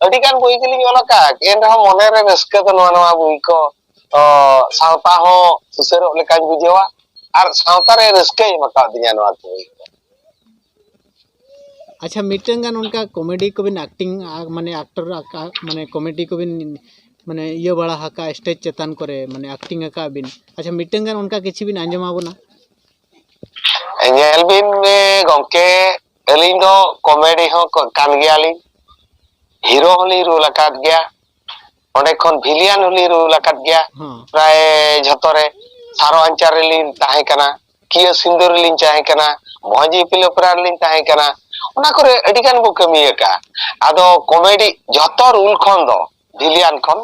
ᱟᱹᱰᱤ ᱜᱟᱱ ᱵᱳᱭ ᱜᱮᱞᱤᱧ ᱚᱞ ᱟᱠᱟᱫ, ᱮᱱ ᱨᱮᱦᱚᱸ ᱢᱚᱱᱮᱨᱮ ᱨᱟᱹᱥᱠᱟᱹ ᱫᱚ ᱱᱚᱣᱟ, ᱱᱚᱣᱟ ᱵᱳᱭ ᱠᱚ, ᱛᱚ, ᱥᱟᱶᱛᱟ ᱦᱚᱸ ᱥᱩᱥᱟᱹᱨᱚᱜ ᱞᱮᱠᱟᱧ ᱵᱩᱡᱷᱟᱹᱣᱟ ᱟᱨ ᱥᱟᱶᱛᱟ ᱨᱮ ᱨᱟᱹᱥᱠᱟᱹᱭ ᱮᱢ ᱟᱠᱟᱣᱫᱤᱧᱟ ᱱᱚᱣᱟ ᱠᱚ ᱵᱳᱭ ᱠᱚ᱾ ᱟᱪᱪᱷᱟ, ᱢᱤᱫᱴᱟᱝ ᱜᱟᱱ ᱚᱱᱠᱟ ᱠᱚᱢᱮᱰᱤ ᱠᱚᱵᱤᱱ ᱮᱠᱴᱤᱝ, ᱢᱟᱱᱮ ᱟᱠᱴᱚᱨ, ᱢᱟᱱᱮ ᱠᱚᱢᱮᱰᱤ ᱠᱚᱵᱤᱱ ᱢᱟᱱᱮ ᱤᱭᱟᱹ ᱵᱟᱲᱟ ᱟᱠᱟᱫ ᱥᱴᱮᱡᱽ ᱪᱮᱛᱟᱱ ᱠᱚᱨᱮ, ᱢᱟᱱᱮ ᱮᱠᱴᱤᱝ ᱟᱠᱟᱫ ᱵᱤᱱ? ᱟᱪᱪᱷᱟ, ᱢᱤᱫᱴᱟᱝ ᱜᱟᱱ ᱚᱱᱠᱟ ᱠᱤᱪᱷᱩ ᱵᱤᱱ ᱟᱸᱡᱚᱢ ᱟᱵᱚᱱᱟ? ᱧᱮᱞ ᱵᱤᱱ, ᱮ, ᱜᱚᱢᱠᱮ, ᱟᱹᱞᱤᱧ ᱫᱚ ᱠᱚᱢᱮᱰᱤ ᱦᱚᱸ ᱠᱚ-, ᱠᱟᱱ ᱜᱮᱭᱟᱞᱤᱧ, ᱦᱤᱨᱳ ᱦᱚᱸᱞᱤᱧ ᱨᱳᱞ ᱟᱠᱟᱫ ᱜᱮᱭᱟ, ᱚᱸᱰᱮ ᱠᱷᱚᱱ ᱵᱷᱤᱞᱤᱭᱟᱱ ᱦᱚᱸᱞᱤᱧ ᱨᱳᱞ ᱟᱠᱟᱫ ᱜᱮᱭᱟ᱾ ᱦᱚᱸ᱾ ᱯᱨᱟᱭ ᱡᱷᱚᱛᱚ ᱨᱮ ᱥᱟᱨᱚ ᱟᱧᱪᱟᱨ ᱨᱮᱞᱤᱧ ᱛᱟᱦᱮᱸ ᱠᱟᱱᱟ, ᱠᱤᱭᱟᱹ ᱥᱤᱸᱫᱩᱨ ᱨᱮᱞᱤᱧ ᱛᱟᱦᱮᱸ ᱠᱟᱱᱟ, ᱵᱷᱚᱸᱡᱽ ᱤᱯᱤᱞ ᱚᱯᱮᱨᱟ ᱨᱮᱞᱤᱧ ᱛᱟᱦᱮᱸ ᱠᱟᱱᱟ᱾ ᱚᱱᱟ ᱠᱚᱨᱮ ᱟᱹᱰᱤ ᱜᱟᱱ ᱵᱚ ᱠᱟᱹᱢᱤ ᱟᱠᱟᱫᱼᱟ᱾ ᱟᱫᱚ ᱠᱚᱢᱮᱰᱤ ᱡᱷᱚᱛᱚ ᱨᱳᱞ ᱠᱷᱚᱱ ᱫᱚ, ᱵᱷᱤᱞᱤᱭᱟᱱ ᱠᱷᱚᱱ,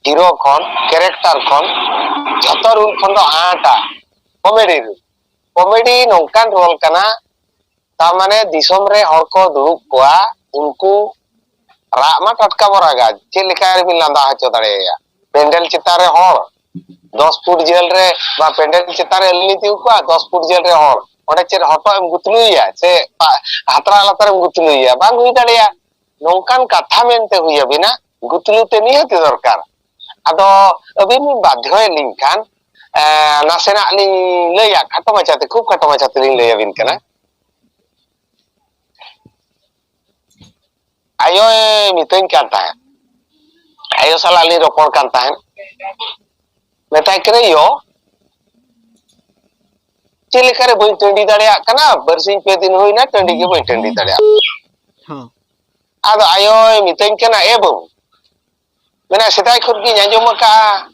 ᱦᱤᱨᱳ ᱠᱷᱚᱱ, ᱠᱮᱨᱮᱠᱴᱟᱨ ᱠᱷᱚᱱ, ᱡᱷᱚᱛᱚ ᱨᱳᱞ ᱠᱷᱚᱱ ᱫᱚ ᱟᱸᱴᱟ ᱠᱚᱢᱮᱰᱤ ᱨᱳᱞ᱾ ᱠᱚᱢᱮᱰᱤ ᱱᱚᱝᱠᱟᱱ ᱨᱳᱞ ᱠᱟᱱᱟ, ᱛᱟᱨ ᱢᱟᱱᱮ ᱫᱤᱥᱚᱢ ᱨᱮ ᱦᱚᱲ ᱠᱚ ᱫᱩᱲᱩᱵ ᱠᱚᱣᱟ, ᱩᱱᱠᱩ ᱨᱟᱜ ᱢᱟ ᱴᱟᱴᱠᱟ ᱵᱚ ᱨᱟᱜᱟ, ᱪᱮᱫ ᱞᱮᱠᱟ ᱨᱮᱵᱤᱱ ᱞᱟᱸᱫᱟ ᱦᱚᱪᱚ ᱫᱟᱲᱮᱭᱟᱭᱟ? ᱯᱮᱱᱰᱮᱞ ᱪᱮᱛᱟᱱ ᱨᱮ ᱦᱚᱲ ᱫᱚᱥ ᱯᱷᱩᱴ ᱡᱷᱟᱹᱞ ᱨᱮ, ᱵᱟ ᱯᱮᱱᱰᱮᱞ ᱪᱮᱛᱟᱱ ᱨᱮ ᱟᱹᱞᱤᱧ ᱞᱤᱧ ᱛᱤᱸᱜᱩ ᱠᱚᱜᱼᱟ, ᱫᱚᱥ ᱯᱷᱩᱴ ᱡᱷᱟᱹᱞ ᱨᱮ ᱦᱚᱲ, ᱚᱸᱰᱮ ᱪᱮᱫ ᱦᱚᱴᱚᱜ ᱮᱢ ᱜᱩᱛᱞᱩᱭᱮᱭᱟ ᱥᱮ ᱯᱟ-, ᱦᱟᱛᱨᱟ ᱞᱟᱛᱟᱨ ᱮᱢ ᱜᱩᱛᱞᱩᱭᱮᱭᱟ? ᱵᱟᱝ ᱦᱩᱭ ᱫᱟᱲᱮᱭᱟᱜᱼᱟ᱾ ᱱᱚᱝᱠᱟᱱ ᱠᱟᱛᱷᱟ ᱢᱮᱱᱛᱮ ᱦᱩᱭ ᱟᱹᱵᱤᱱᱟ, ᱜᱩᱛᱞᱩ ᱛᱮ ᱱᱤᱦᱟᱹᱛ ᱫᱚᱨᱠᱟᱨ᱾ ᱟᱫᱚ ᱟᱹᱵᱤᱱ ᱵᱤᱱ ᱵᱟᱫᱷᱭᱚᱭᱮᱫ ᱞᱤᱧ ᱠᱷᱟᱱ, ᱮᱸ, ᱱᱟᱥᱮᱱᱟᱜ ᱞᱤᱧ ᱞᱟᱹᱭᱟ, ᱠᱷᱟᱴᱚ ᱢᱟᱪᱷᱟᱛᱮ, ᱠᱷᱩᱵ ᱠᱷᱟᱴᱚ ᱢᱟᱪᱷᱟᱛᱮ ᱞᱤᱧ ᱞᱟᱹᱭ ᱟᱹᱵᱤᱱ ᱠᱟᱱᱟ᱾ ᱟᱭᱳᱭ ᱢᱤᱛᱟᱹᱧ ᱠᱟᱱ ᱛᱟᱦᱮᱸᱫ, ᱟᱭᱳ ᱥᱟᱞᱟᱜ ᱞᱤᱧ ᱨᱚᱯᱚᱲ ᱠᱟᱱ ᱛᱟᱦᱮᱸᱫ, ᱢᱮᱛᱟᱭ ᱠᱟᱹᱱᱟᱹᱧ, "ᱭᱳ, ᱪᱮᱫ ᱞᱮᱠᱟᱨᱮ ᱵᱟᱹᱧ ᱴᱟᱺᱰᱤ ᱫᱟᱲᱮᱭᱟᱜ ᱠᱟᱱᱟ, ᱵᱟᱨᱥᱤᱧ ᱯᱮ ᱫᱤᱱ ᱦᱩᱭᱱᱟ, ᱴᱟᱺᱰᱤ ᱜᱮ ᱵᱟᱹᱧ ᱴᱟᱺᱰᱤ ᱫᱟᱲᱮᱭᱟᱜ ᱠᱟᱱᱟ᱾" ᱦᱚᱸ᱾ ᱟᱫᱚ ᱟᱭᱳᱭ ᱢᱤᱛᱟᱹᱧ ᱠᱟᱱᱟ, "ᱮ ᱵᱟᱹᱵᱩ, ᱢᱮᱱᱟ, ᱥᱮᱫᱟᱭ ᱠᱷᱚᱱ ᱜᱤᱧ ᱟᱸᱡᱚᱢ ᱟᱠᱟᱫᱼᱟ,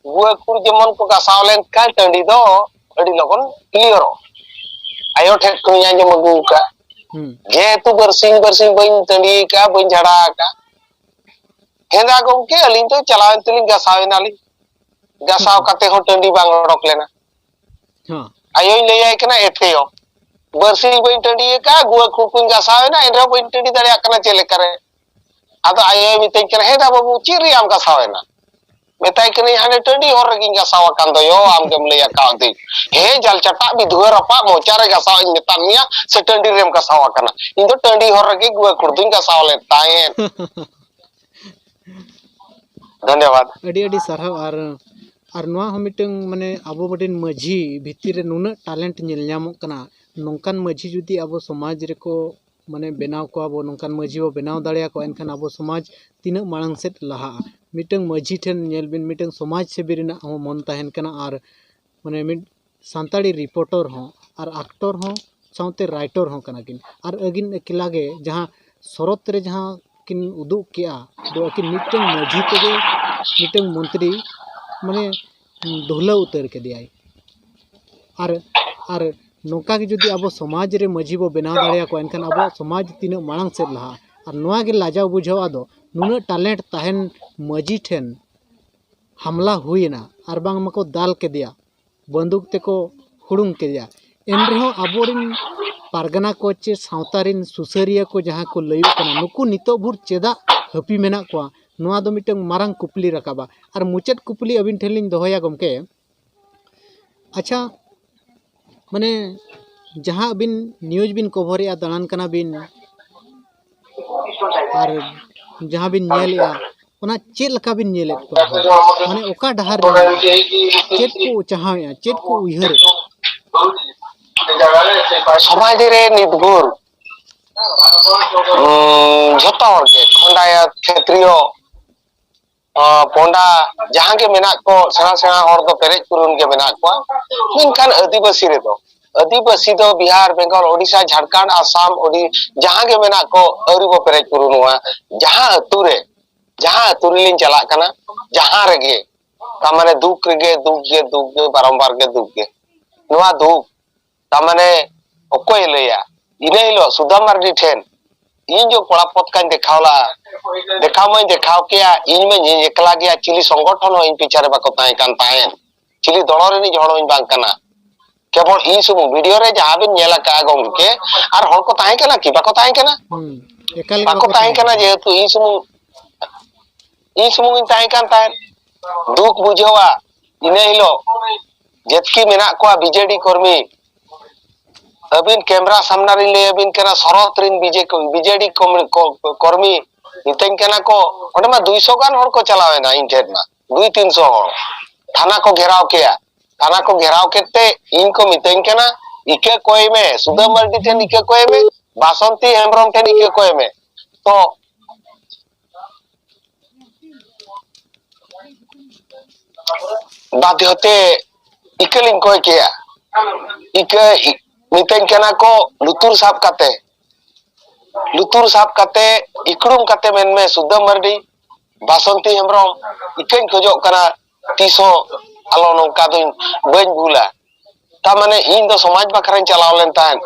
ᱜᱩᱣᱟᱹ ᱠᱷᱩᱲ ᱡᱮᱢᱚᱱ ᱠᱚ ᱜᱟᱥᱟᱣ ᱞᱮᱱᱠᱷᱟᱱ ᱴᱟᱺᱰᱤ ᱫᱚ ᱟᱹᱰᱤ ᱞᱚᱜᱚᱱ ᱠᱞᱤᱭᱟᱨᱚᱜ᱾ ᱟᱭᱳ ᱴᱷᱮᱱ ᱠᱷᱚᱱᱤᱧ ᱟᱸᱡᱚᱢ ᱟᱹᱜᱩ ᱟᱠᱟᱫ᱾ ᱦᱩᱸ᱾ ᱡᱮᱦᱮᱛᱩ ᱵᱟᱨᱥᱤᱧ ᱵᱟᱨᱥᱤᱧ ᱵᱟᱹᱧ ᱴᱟᱺᱰᱤ ᱟᱠᱟᱫᱼᱟ, ᱵᱟᱹᱧ ᱡᱷᱟᱲᱟ ᱟᱠᱟᱫᱼᱟ, ᱦᱮᱸᱫᱟ ᱜᱚᱢᱠᱮ, ᱟᱹᱞᱤᱧ ᱫᱚ ᱪᱟᱞᱟᱣᱮᱱ ᱛᱮᱞᱤᱧ ᱜᱟᱥᱟᱣ ᱮᱱᱟᱞᱤᱧ᱾ ᱜᱟᱥᱟᱣ ᱠᱟᱛᱮ ᱦᱚᱸ ᱴᱟᱺᱰᱤ ᱵᱟᱝ ᱚᱰᱚᱠ ᱞᱮᱱᱟ᱾ ᱦᱚᱸ᱾ ᱟᱭᱳᱧ ᱞᱟᱹᱭᱟᱭ ᱠᱟᱱᱟ, ᱮᱴᱮᱭᱚ, ᱵᱟᱹᱨᱥᱤᱧ ᱵᱟᱹᱧ ᱴᱟᱺᱰᱤ ᱟᱠᱟᱫᱼᱟ, ᱜᱩᱣᱟᱹ ᱠᱷᱩᱲ ᱠᱚᱧ ᱜᱟᱥᱟᱣ ᱮᱱᱟ, ᱮᱱᱨᱮᱦᱚᱸ ᱵᱟᱹᱧ ᱴᱟᱺᱰᱤ ᱫᱟᱲᱮᱭᱟᱜ ᱠᱟᱱᱟ ᱪᱮᱫ ᱞᱮᱠᱟᱨᱮ? ᱟᱫᱚ ᱟᱭᱳᱭ ᱢᱤᱛᱟᱹᱧ ᱠᱟᱱᱟ, ᱦᱮᱸ ᱫᱟ ᱵᱟᱹᱵᱩ, ᱪᱮᱫ ᱨᱮᱭᱟᱜ ᱮᱢ ᱜᱟᱥᱟᱣ ᱮᱱᱟ? ᱢᱮᱛᱟᱭ ᱠᱟᱹᱱᱟᱹᱧ, ᱦᱟᱱᱮ ᱴᱟᱺᱰᱤ ᱦᱚᱨ ᱨᱮᱜᱮᱧ ᱜᱟᱥᱟᱣ ᱟᱠᱟᱱ ᱫᱚᱭᱚ, ᱟᱢ ᱜᱮᱢ ᱞᱟᱹᱭ ᱟᱠᱟᱣᱫᱤᱧ᱾ ᱦᱮᱸ, ᱡᱟᱞ ᱪᱟᱴᱟᱜ ᱵᱤᱫᱷᱩᱣᱟᱹ ᱨᱟᱯᱟᱜ ᱢᱚᱪᱟ ᱨᱮ ᱜᱟᱥᱟᱣ ᱤᱧ ᱢᱮᱛᱟᱫ ᱢᱮᱭᱟ ᱥᱮ ᱴᱟᱺᱰᱤ ᱨᱮᱢ ᱜᱟᱥᱟᱣ ᱟᱠᱟᱱᱟ? ᱤᱧ ᱫᱚ ᱴᱟᱺᱰᱤ ᱦᱚᱨ ᱨᱮᱜᱮ ᱜᱩᱣᱟᱹ ᱠᱷᱩᱲ ᱫᱩᱧ ᱜᱟᱥᱟᱣ ᱞᱮᱫ ᱛᱟᱦᱮᱸᱫ᱾ ᱫᱷᱚᱱᱭᱚᱵᱟᱫ᱾ ᱟᱹᱰᱤ ᱟᱹᱰᱤ ᱥᱟᱨᱦᱟᱣ᱾ ᱟᱨ, ᱟᱨ ᱱᱚᱣᱟ ᱦᱚᱸ ᱢᱤᱫᱴᱟᱝ, ᱢᱟᱱᱮ, ᱟᱵᱚ ᱢᱤᱫᱴᱮᱱ ᱢᱟᱹᱡᱷᱤ ᱵᱷᱤᱛᱤᱨ ᱨᱮ ᱱᱩᱱᱟᱹᱜ ᱴᱮᱞᱮᱱᱴ ᱧᱮᱞ ᱧᱟᱢᱚᱜ ᱠᱟᱱᱟ᱾ ᱱᱚᱝᱠᱟᱱ ᱢᱟᱹᱡᱷᱤ ᱡᱩᱫᱤ ᱟᱵᱚ ᱥᱚᱢᱟᱡᱽ ᱨᱮᱠᱚ, ᱢᱟᱱᱮ, ᱵᱮᱱᱟᱣ ᱠᱚᱣᱟ ᱵᱚ, ᱱᱚᱝᱠᱟᱱ ᱢᱟᱹᱡᱷᱤ ᱵᱚ ᱵᱮᱱᱟᱣ ᱫᱟᱲᱮᱭᱟᱠᱚᱣᱟ, ᱮᱱᱠᱷᱟᱱ ᱟᱵᱚ ᱥᱚᱢᱟᱡᱽ ᱛᱤᱱᱟᱹᱜ ᱢᱟᱲᱟᱝ ᱥᱮᱫ ᱞᱟᱦᱟᱜᱼᱟ᱾ ᱢᱤᱫᱴᱟᱝ ᱢᱟᱹᱡᱷᱤ ᱴᱷᱮᱱ ᱧᱮᱞ ᱵᱤᱱ, ᱢᱤᱫᱴᱟᱝ ᱥᱚᱢᱟᱡᱽ ᱥᱮᱵᱤ ᱨᱮᱱᱟᱜ ᱦᱚᱸ ᱢᱚᱱ ᱛᱟᱦᱮᱱ ᱠᱟᱱᱟ, ᱟᱨ, ᱢᱟᱱᱮ, ᱢᱤᱫ ᱥᱟᱱᱛᱟᱲᱤ ᱨᱤᱯᱳᱨᱴᱚᱨ ᱦᱚᱸ ᱟᱨ ᱟᱠᱴᱚᱨ ᱦᱚᱸ ᱥᱟᱶᱛᱮ ᱨᱟᱭᱴᱚᱨ ᱦᱚᱸ ᱠᱟᱱᱟ ᱠᱤᱱ᱾ ᱟᱨ ᱟᱹᱠᱤᱱ ᱮᱠᱞᱟ ᱜᱮ ᱡᱟᱦᱟᱸ ᱥᱚᱨᱚᱛ ᱨᱮ ᱡᱟᱦᱟᱸ ᱠᱤᱱ ᱩᱫᱩᱜ ᱠᱮᱜᱼᱟ, ᱫᱚ ᱟᱹᱠᱤᱱ ᱢᱤᱫᱴᱟᱝ ᱢᱟᱹᱡᱷᱤ ᱛᱮᱜᱮ ᱢᱤᱫᱴᱟᱝ ᱢᱚᱱᱛᱨᱤ, ᱢᱟᱱᱮ, ᱰᱷᱩᱞᱟᱹᱣ ᱩᱛᱟᱹᱨ ᱠᱮᱫᱮᱭᱟᱭ᱾ ᱟᱨ, ᱟᱨ ᱱᱚᱝᱠᱟ ᱜᱮ ᱡᱩᱫᱤ ᱟᱵᱚ ᱥᱚᱢᱟᱡᱽ ᱨᱮ ᱢᱟᱹᱡᱷᱤ ᱵᱚ ᱵᱮᱱᱟᱣ ᱫᱟᱲᱮᱭᱟᱠᱚᱣᱟ, ᱮᱱᱠᱷᱟᱱ ᱟᱵᱚᱣᱟᱜ ᱥᱚᱢᱟᱡᱽ ᱛᱤᱱᱟᱹᱜ ᱢᱟᱲᱟᱝ ᱥᱮᱫ ᱞᱟᱦᱟᱜᱼᱟ᱾ ᱟᱨ ᱱᱚᱣᱟ ᱜᱮ ᱞᱟᱡᱟᱣ ᱵᱩᱡᱷᱟᱹᱣᱟ ᱫᱚ, ᱱᱩᱱᱟᱹᱜ ᱴᱮᱞᱮᱱᱴ ᱛᱟᱦᱮᱱ ᱢᱟᱹᱡᱷᱤ ᱴᱷᱮᱱ ᱦᱟᱢᱞᱟ ᱦᱩᱭᱮᱱᱟ ᱟᱨ ᱵᱟᱝ ᱢᱟᱠᱚ ᱫᱟᱞ ᱠᱮᱫᱮᱭᱟ, ᱵᱟᱹᱱᱫᱩᱠ ᱛᱮᱠᱚ ᱦᱩᱲᱩᱝ ᱠᱮᱫᱮᱭᱟ᱾ ᱮᱱ ᱨᱮᱦᱚᱸ ᱟᱵᱚᱨᱮᱱ ᱯᱟᱨᱜᱟᱱᱟ ᱠᱚ ᱪᱮ ᱥᱟᱶᱛᱟ ᱨᱮᱱ ᱥᱩᱥᱟᱹᱨᱤᱭᱟᱹ ᱠᱚ ᱡᱟᱦᱟᱸ ᱠᱚ ᱞᱟᱹᱭᱚᱜ ᱠᱟᱱᱟ, ᱱᱩᱠᱩ ᱱᱤᱛᱚᱜ ᱵᱷᱳᱨ ᱪᱮᱫᱟᱜ ᱦᱟᱹᱯᱤ ᱢᱮᱱᱟᱜ ᱠᱚᱣᱟ? ᱱᱚᱣᱟ ᱫᱚ ᱢᱤᱫᱴᱟᱝ ᱢᱟᱨᱟᱝ ᱠᱩᱠᱞᱤ ᱨᱟᱠᱟᱵᱟ᱾ ᱟᱨ ᱢᱩᱪᱟᱹᱫ ᱠᱩᱠᱞᱤ ᱟᱹᱵᱤᱱ ᱴᱷᱮᱱ ᱞᱤᱧ ᱫᱚᱦᱚᱭᱟ ᱜᱚᱢᱠᱮ, ᱟᱪᱪᱷᱟ, ᱢᱟᱱᱮ, ᱡᱟᱦᱟᱸ ᱟᱹᱵᱤᱱ ᱱᱤᱭᱩᱡᱽ ᱵᱤᱱ ᱠᱚᱵᱷᱚᱨᱮᱜᱼᱟ, ᱫᱟᱬᱟᱱ ᱠᱟᱱᱟ ᱵᱤᱱ, ᱟᱨ ᱡᱟᱦᱟᱸ ᱵᱤᱱ ᱧᱮᱞᱮᱜᱼᱟ, ᱚᱱᱟ ᱪᱮᱫ ᱞᱮᱠᱟ ᱵᱤᱱ ᱧᱮᱞᱮᱫ ᱠᱚᱣᱟ? ᱢᱟᱱᱮ, ᱚᱠᱟ ᱰᱟᱦᱟᱨ ᱨᱮ ᱢᱮᱱᱟᱜ ᱠᱚᱣᱟ? ᱪᱮᱫ ᱠᱚ ᱪᱟᱦᱟᱣᱮᱜᱼᱟ? ᱪᱮᱫ ᱠᱚ ᱩᱭᱦᱟᱹᱨᱮᱫᱼᱟ? ᱥᱚᱢᱟᱡᱽ ᱨᱮ ᱱᱤᱛ ᱵᱷᱳᱨ, ᱩᱸ, ᱡᱷᱚᱛᱚ ᱦᱚᱲ ᱜᱮ, ᱠᱷᱚᱸᱰᱟᱭᱚᱛ, ᱠᱷᱮᱛᱨᱤᱭᱚ, ᱟᱸ, ᱯᱚᱸᱰᱟ, ᱡᱟᱦᱟᱸ ᱜᱮ ᱢᱮᱱᱟᱜ ᱠᱚ, ᱥᱮᱬᱟ ᱥᱮᱬᱟ ᱦᱚᱲ ᱫᱚ ᱯᱮᱨᱮᱡ ᱯᱩᱨᱩᱱ ᱜᱮ ᱢᱮᱱᱟᱜ ᱠᱚᱣᱟ᱾ ᱢᱮᱱᱠᱷᱟᱱ ᱟᱹᱫᱤᱵᱟᱹᱥᱤ ᱨᱮᱫᱚ, ᱟᱹᱫᱤᱵᱟᱹᱥᱤ ᱫᱚ ᱵᱤᱦᱟᱨ, ᱵᱮᱝᱜᱚᱞ, ᱳᱰᱤᱥᱟ, ᱡᱷᱟᱲᱠᱷᱚᱸᱰ, ᱟᱥᱟᱢ, ᱳᱰᱤ-, ᱡᱟᱦᱟᱸ ᱜᱮ ᱢᱮᱱᱟᱜ ᱠᱚ, ᱟᱹᱣᱨᱤ ᱵᱚ ᱯᱮᱨᱮᱡ ᱯᱩᱨᱩᱱᱚᱜᱼᱟ᱾ ᱡᱟᱦᱟᱸ ᱟᱹᱛᱩ ᱨᱮ ᱡᱟᱦᱟᱸ ᱟᱹᱛᱩ ᱨᱮᱞᱤᱧ ᱪᱟᱞᱟᱜ ᱠᱟᱱᱟ, ᱡᱟᱦᱟᱸ ᱨᱮᱜᱮ, ᱛᱟᱨ ᱢᱟᱱᱮ ᱫᱩᱠ ᱨᱮᱜᱮ ᱫᱩᱠ ᱜᱮ ᱫᱩᱠ ᱜᱮ, ᱵᱟᱨᱚᱢᱵᱟᱨ ᱜᱮ ᱫᱩᱠ ᱜᱮ᱾ ᱱᱚᱣᱟ ᱫᱩᱠ ᱛᱟᱨ ᱢᱟᱱᱮ ᱚᱠᱚᱭᱮ ᱞᱟᱹᱭᱟ? ᱤᱱᱟᱹ ᱦᱤᱞᱳᱜ ᱥᱩᱫᱟᱢ ᱢᱟᱨᱰᱤ ᱴᱷᱮᱱ ᱤᱧ ᱡᱚ ᱠᱚᱲᱟ ᱯᱚᱛ ᱠᱟᱧ ᱫᱮᱠᱷᱟᱣ ᱞᱟᱜᱼᱟ, ᱫᱮᱠᱷᱟᱣ ᱢᱟᱧ ᱫᱮᱠᱷᱟᱣ ᱠᱮᱭᱟ, ᱤᱧ ᱢᱟᱧ ᱤᱧ ᱮᱠᱞᱟ ᱜᱮᱭᱟ, ᱪᱤᱞᱤ ᱥᱚᱝᱜᱚᱴᱷᱚᱱ ᱦᱚᱸ ᱤᱧ ᱯᱤᱪᱷᱟ ᱨᱮ ᱵᱟᱠᱚ ᱛᱟᱦᱮᱸ ᱠᱟᱱ ᱛᱟᱦᱮᱸᱫ, ᱪᱤᱞᱤ ᱫᱚᱲᱚ ᱨᱤᱱᱤᱡ ᱦᱚᱲ ᱦᱚᱸᱧ ᱵᱟᱝ ᱠᱟᱱᱟ᱾ ᱠᱮᱵᱚᱞ ᱤᱧ ᱥᱩᱢᱩᱝ ᱵᱷᱤᱰᱤᱭᱳ ᱨᱮ ᱡᱟᱦᱟᱸ ᱵᱤᱱ ᱧᱮᱞ ᱟᱠᱟᱫᱼᱟ ᱜᱚᱢᱠᱮ, ᱟᱨ ᱦᱚᱲ ᱠᱚ ᱛᱟᱦᱮᱸ ᱠᱟᱱᱟ ᱠᱤ? ᱵᱟᱠᱚ ᱛᱟᱦᱮᱸ ᱠᱟᱱᱟ᱾ ᱦᱩᱸ, ᱮᱠᱟᱞ ᱜᱮ ᱵᱟᱠᱚ ᱵᱟᱠᱚ ᱛᱟᱦᱮᱸ ᱛᱟᱦᱮᱸ ᱠᱟᱱᱟ, ᱠᱟᱱᱟ᱾ ᱡᱮᱦᱮᱛᱩ ᱤᱧ ᱥᱩᱢᱩᱝ, ᱤᱧ ᱥᱩᱢᱩᱝ ᱤᱧ ᱛᱟᱦᱮᱸ ᱠᱟᱱ ᱛᱟᱦᱮᱸᱫ᱾ ᱫᱩᱠ ᱵᱩᱡᱷᱟᱹᱣᱟ ᱤᱱᱟᱹ ᱦᱤᱞᱳᱜ, ᱡᱮᱛᱠᱤ ᱢᱮᱱᱟᱜ ᱠᱚᱣᱟ ᱵᱤᱡᱮᱰᱤ ᱠᱚᱨᱢᱤ, ᱟᱹᱵᱤᱱ ᱠᱮᱢᱨᱟ ᱥᱟᱢᱱᱟ ᱨᱤᱧ ᱞᱟᱹᱭ ᱟᱹᱵᱤᱱ ᱠᱟᱱᱟ, ᱥᱚᱨᱚᱛ ᱨᱤᱱ ᱵᱤᱡᱮ-, ᱵᱤᱡᱮᱰᱤ ᱠᱚᱢ-, ᱠᱚ-, ᱠᱚᱨᱢᱤ ᱢᱤᱛᱟᱹᱧ ᱠᱟᱱᱟ ᱠᱚ, ᱚᱸᱰᱮ ᱢᱟ ᱫᱩᱭᱥᱚ ᱜᱟᱱ ᱦᱚᱲ ᱠᱚ ᱪᱟᱞᱟᱣ ᱮᱱᱟ ᱤᱧ ᱴᱷᱮᱱ ᱢᱟ, ᱫᱩᱭ ᱛᱤᱱᱥᱚ ᱦᱚᱲ᱾ ᱛᱷᱟᱱᱟ ᱠᱚ ᱜᱷᱮᱨᱟᱣ ᱠᱮᱜᱼᱟ᱾ ᱛᱷᱟᱱᱟ ᱠᱚ ᱜᱷᱮᱨᱟᱣ ᱠᱮᱫ ᱛᱮ ᱤᱧ ᱠᱚ ᱢᱤᱛᱟᱹᱧ ᱠᱟᱱᱟ, "ᱤᱠᱟᱹ ᱠᱚᱭ ᱢᱮ, ᱥᱩᱫᱟᱹᱢ ᱢᱟᱨᱰᱤ ᱴᱷᱮᱱ ᱤᱠᱟᱹ ᱠᱚᱭ ᱢᱮ, ᱵᱟᱥᱚᱱᱛᱤ ᱦᱮᱢᱵᱨᱚᱢ ᱴᱷᱮᱱ ᱤᱠᱟᱹ ᱠᱚᱭ ᱢᱮ᱾" ᱛᱚ ᱵᱟᱫᱷᱭᱚ ᱛᱮ ᱤᱠᱟᱹ ᱞᱤᱧ ᱠᱚᱭ ᱠᱮᱜᱼᱟ᱾ ᱤᱠᱟᱹ ᱤ-, ᱢᱤᱛᱟᱹᱧ ᱠᱟᱱᱟ ᱠᱚ, ᱞᱩᱛᱩᱨ ᱥᱟᱵ ᱠᱟᱛᱮ, ᱞᱩᱛᱩᱨ ᱥᱟᱵ ᱠᱟᱛᱮ, ᱤᱠᱲᱩᱢ ᱠᱟᱛᱮ ᱢᱮᱱᱢᱮ, "ᱥᱩᱫᱟᱹᱢ ᱢᱟᱨᱰᱤ, ᱵᱟᱥᱚᱱᱛᱤ ᱦᱮᱢᱵᱨᱚᱢ, ᱤᱠᱟᱹᱧ ᱠᱷᱚᱡᱚᱜ ᱠᱟᱱᱟ, ᱛᱤᱥ ᱦᱚᱸ ᱟᱞᱚ ᱱᱚᱝᱠᱟ ᱫᱚᱧ, ᱵᱟᱹᱧ ᱵᱷᱩᱞᱟ᱾" ᱛᱟ ᱢᱟᱱᱮ ᱤᱧ ᱫᱚ ᱥᱚᱢᱟᱡᱽ ᱵᱟᱠᱷᱨᱟᱧ ᱪᱟᱞᱟᱣ ᱞᱮᱱ ᱛᱟᱦᱮᱸᱫ᱾